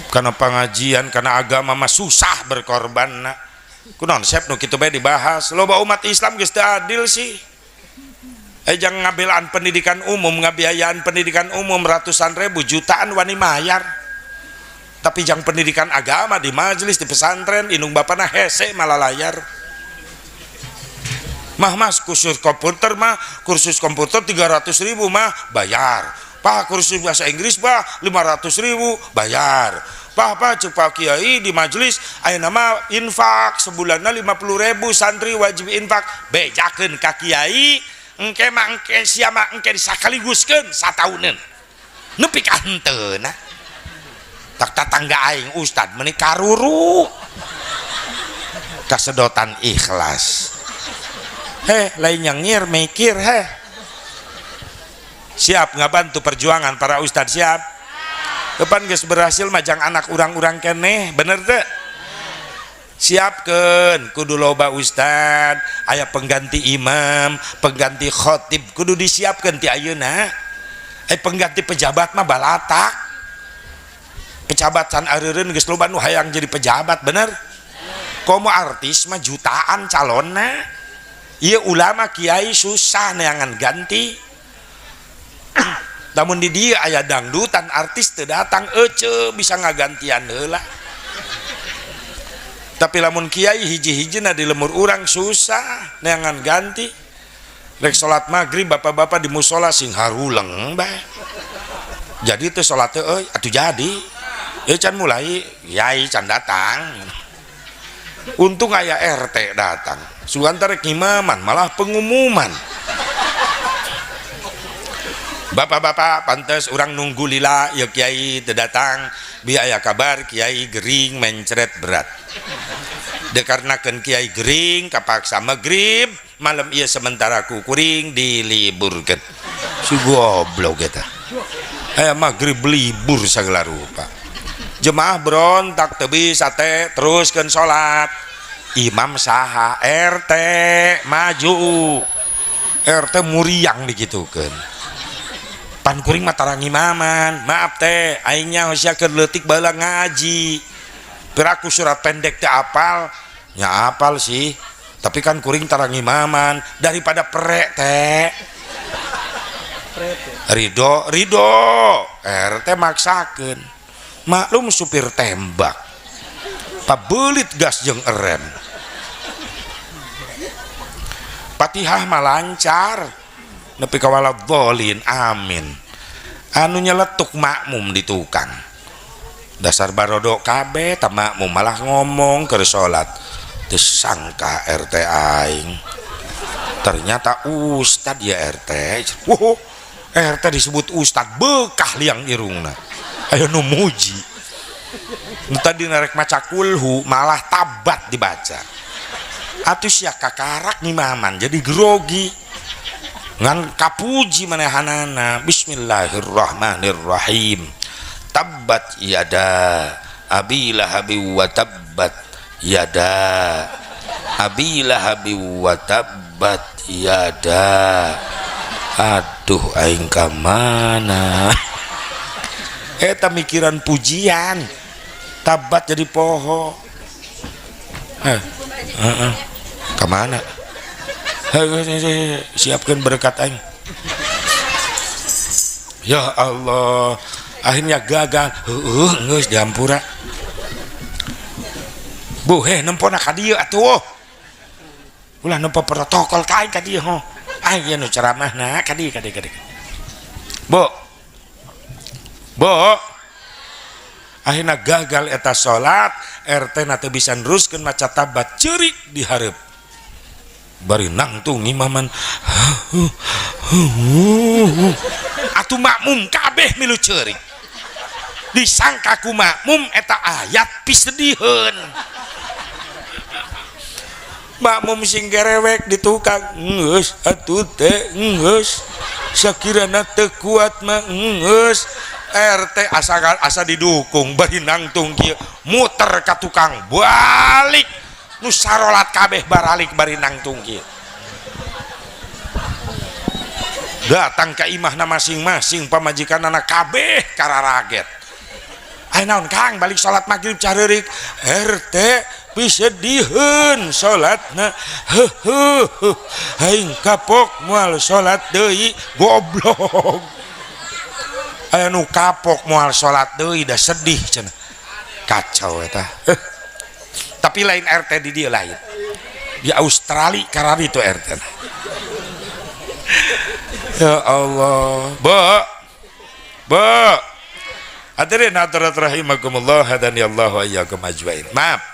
Karena pengajian, karena agama mah susah berkorban. Kunaon sep nu kitu bae dibahas. Loba umat Islam geus teu adil sih. Jangan ngabelaan pendidikan umum, ngabiayaan pendidikan umum ratusan ribu, jutaan wani mayar. Tapi jangan pendidikan agama di majelis, di pesantren, indung bapana hese malah layar. Mah mas kursus komputer mah, kursus komputer 300.000 mah bayar. Pak kursus bahasa Inggris pak 500.000 bayar. Pak pak cek Pak Kiai di majelis ayeuna mah infak sebulanna 50.000 santri wajib infak, bejakeun ka kiai. Engke mah engke sia mah engke disakaliguskeun satauneun. Nepi ka henteuna. Tak tatangga aing ustad meuni karuru. Kasedotan ikhlas. Heh, lain nyengir mikir heh. Siap ngabantu perjuangan para ustad siap. Depan geus berhasil majang anak urang-urang keneh, bener teu? Siapkeun kudu loba ustad, aya pengganti imam, pengganti khotib kudu disiapkeun ti ayeuna. Pengganti pejabat mah balatak. Pejabat can areureun geus loba nu hayang jadi pejabat, bener? Komo artis mah jutaan calonna. Ieu ulama kiai susah neangan ganti. Namun di dieu aya dangdutan artis teu datang ece bisa ngagantian heula. Tapi lamun kiai hiji-hijina di lemur urang susah neangan ganti. Rek salat maghrib bapak-bapak di musola sing haruleng bae. Jadi teh salat teh euy atuh jadi. Can mulai, kiai can datang. Untung aya RT datang. Sugan rek ngimaman malah pengumuman. Bapak-bapak pantes urang nunggu lila ya kiai teu datang, bi aya kabar kiai gering mencret berat. Dikarenakeun kiai gering kapaksa magrib malam ieu sementara ku kuring diliburkeun. Si goblok eta. Aya magrib libur sagala rupa. Jemaah berontak teu bisa teh teruskeun salat. Imam saha RT maju. RT muriang dikitukeun. Pan kuring mah tarang imaman, maaf teh aingnya sia keur leutik baheula ngaji. Piraku surat pendek teh apal, nya apal sih. Tapi kan kuring tarang imaman daripada prek teh. Ridho, ridho, RT maksakeun. Maklum supir tembak. Pabelit gas jeung erem. Fatihah mah lancar. Nepi ka waladhdallin, amin. Anu nyeletuk makmum di tukang. Dasar barodok kabeh ta makmum malah ngomong keur salat. Teu sangka RT aing. Ternyata ustad ya RT. Wuh, RT disebut ustad bekah liang irungna. Ayo nu muji. Nu tadi narek maca kulhu malah tabat dibaca. Atuh sia kakarak ngimaman jadi grogi. Ngan kapuji manehanana. Bismillahirrahmanirrahim. Tabbat yada abi lahabi wa tabbat yada abi lahabi wa tabbat yada. Aduh aing ka mana? Eta mikiran pujian. Tabat jadi poho. Ka mana? Siapkan berkat aing. Ya Allah, akhirnya gagal. Heueuh geus diampura. Bu, heh nempona ka dieu atuh. Ulah nempo protokol ka aing ka dieu ho. Aing nu ceramahna ka dieu ka dieu ka dieu. Bu. Bu. Akhirnya gagal eta salat, RT na teu bisa neruskeun maca tabat ceurik di hareup. Bari nangtung imaman. Atuh makmum kabeh milu ceurik. Disangka ku makmum eta ayat pisediheun. Makmum sing gerewek di tukang geus atuh teh geus sakirana teu kuat mah geus. RT asa didukung bari nangtung kieu muter ka tukang balik nu sarolat kabeh baralik bari nangtung kieu. Datang ka imahna masing-masing pamajikanana kabeh kararaget. Ai naon Kang balik salat magrib careurik RT pisediheun salatna. Heuheuh aing kapok moal salat deui goblok. Aya nu kapok moal salat deui da sedih cenah. Kacau eta. Tapi lain RT di dieu lain. Di Australia karari itu RT. Ya Allah. Bu. Bu. Hadirin hadirat rahimakumullah hadani Allah wa iyyakum ajmain. Maaf.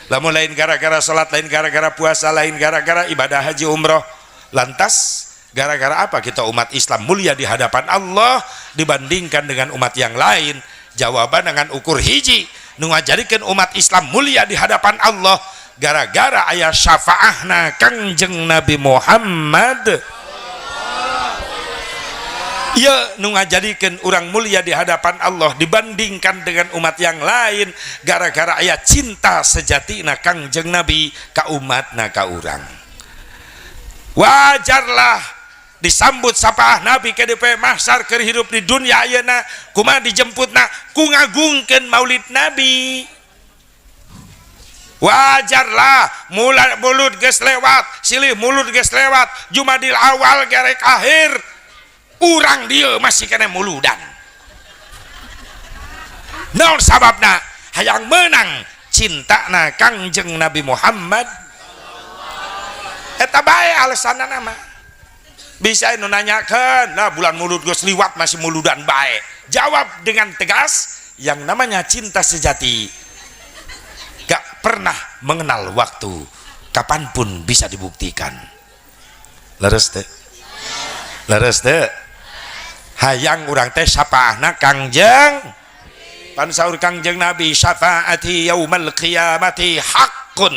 Lamun lain gara-gara salat, lain gara-gara puasa, lain gara-gara ibadah haji umroh. Lantas gara-gara apa kita umat Islam mulia di hadapan Allah dibandingkan dengan umat yang lain? Jawaban dengan ukur hiji nu ngajarikeun umat Islam mulia di hadapan Allah gara-gara aya syafaahna Kangjeng Nabi Muhammad. Ya nu ngajadikeun urang mulia di hadapan Allah dibandingkan dengan umat yang lain gara-gara aya cinta sejatina Kangjeng Nabi ka umatna ka urang. Wajarlah disambut sapaah Nabi KDP mahsar keur hirup di dunia ayeuna kumaha dijemputna ku ngagungkeun Maulid Nabi. Wajarlah mulut geus lewat, silih mulut geus lewat, Jumadil awal gerek akhir urang dieu masih kena muludan. Naon sababna? Hayang menang cintana Kangjeng Nabi Muhammad. Eta bae alasanna mah. Bisa nu nanyakan, "Nah, bulan mulud geus liwat masih muludan bae." Jawab dengan tegas, yang namanya cinta sejati gak pernah mengenal waktu, kapanpun bisa dibuktikan. Leres teh? Leres teh? Hayang urang teh syafaahna Kangjeng. Pan saur Kangjeng Nabi, "Syafaati yaumal qiyamati haqqun,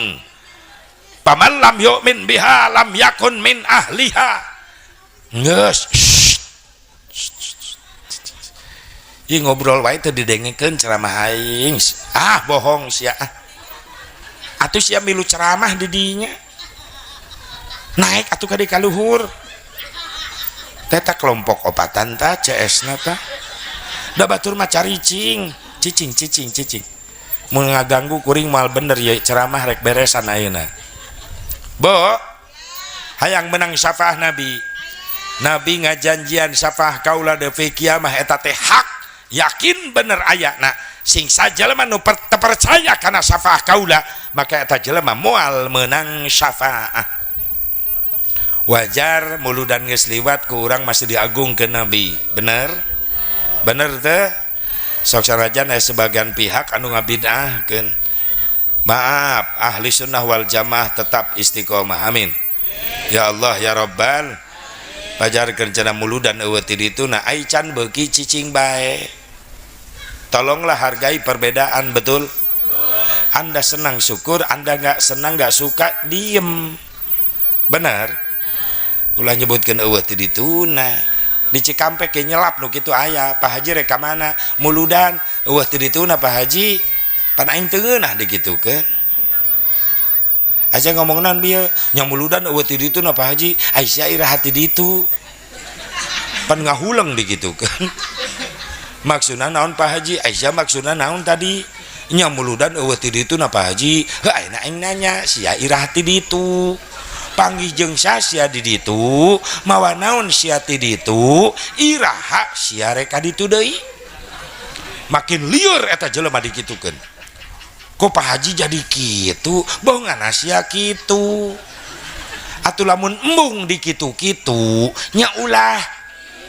faman lam yu'min biha lam yakun min ahliha." Geus. Ieu ngobrol wae teu didengekeun ceramah aing. Ah, bohong sia ah. Atuh sia milu ceramah di dinya. Naik atuh ka di kaluhur. Teta kelompok opatan ta CS na ta. Da batur mah caricing, cicing cicing cicing. Mun ngaganggu kuring moal bener ya ceramah, rek beresan ayeuna. Bo, hayang menang syafaah Nabi? Nabi ngajanjian syafaah kaula de fi kiamah eta teh hak, yakin bener aya. Nah, sing sajelema nu percaya kana syafaah kaula, maka eta jelema moal menang syafaah. Wajar muludan geus liwat ku urang masih diagungkeun Nabi. Bener? Bener teh? Sok sanajan aya sebagian pihak anu ngabid'ahkeun. Maaf, ahli sunnah wal jamaah tetap istiqomah. Amin. Ya Allah ya Rabbal. Pajarkeun cenah muludan eueuh ti ditu, nah ai can beuki cicing bae. Tolonglah hargai perbedaan, betul? Anda senang syukur, Anda nggak senang, nggak suka, diem. Benar? Ulah nyebutkeun eueuh ti dituna. Di Cikampek ke nyelap nu kitu aya, "Pak Haji, rek ka mana?" "Muludan." "Eueuh ti dituna, Pak Haji." Pan aing teu ngeunah dikitukeun. Aja ngomong naon bieu? "Nya muludan eueuh ti dituna, Pak Haji." "Ai sia iraha ti ditu?" Pan ngahuleng dikitukeun. "Maksudna naon, Pak Haji?" "Ai sia maksudna naon tadi?" "Nya muludan eueuh ti dituna, Pak Haji." Heuh, ayeuna aing nanya, sia iraha ti ditu? Panggih jeung sia di ditu? Mawa naon sia ti ditu? Iraha sia rek ka ditu deui? Makin lieur eta jelema dikitukeun. Kok Pak Haji jadi kitu? Bohongan sia kitu. Atuh lamun embung dikitu-kitu nya ulah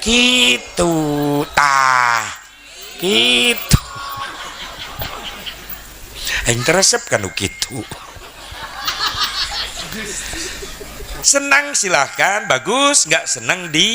kitu tah kitu. Aing teresep kan kitu. Senang silahkan, bagus, nggak senang di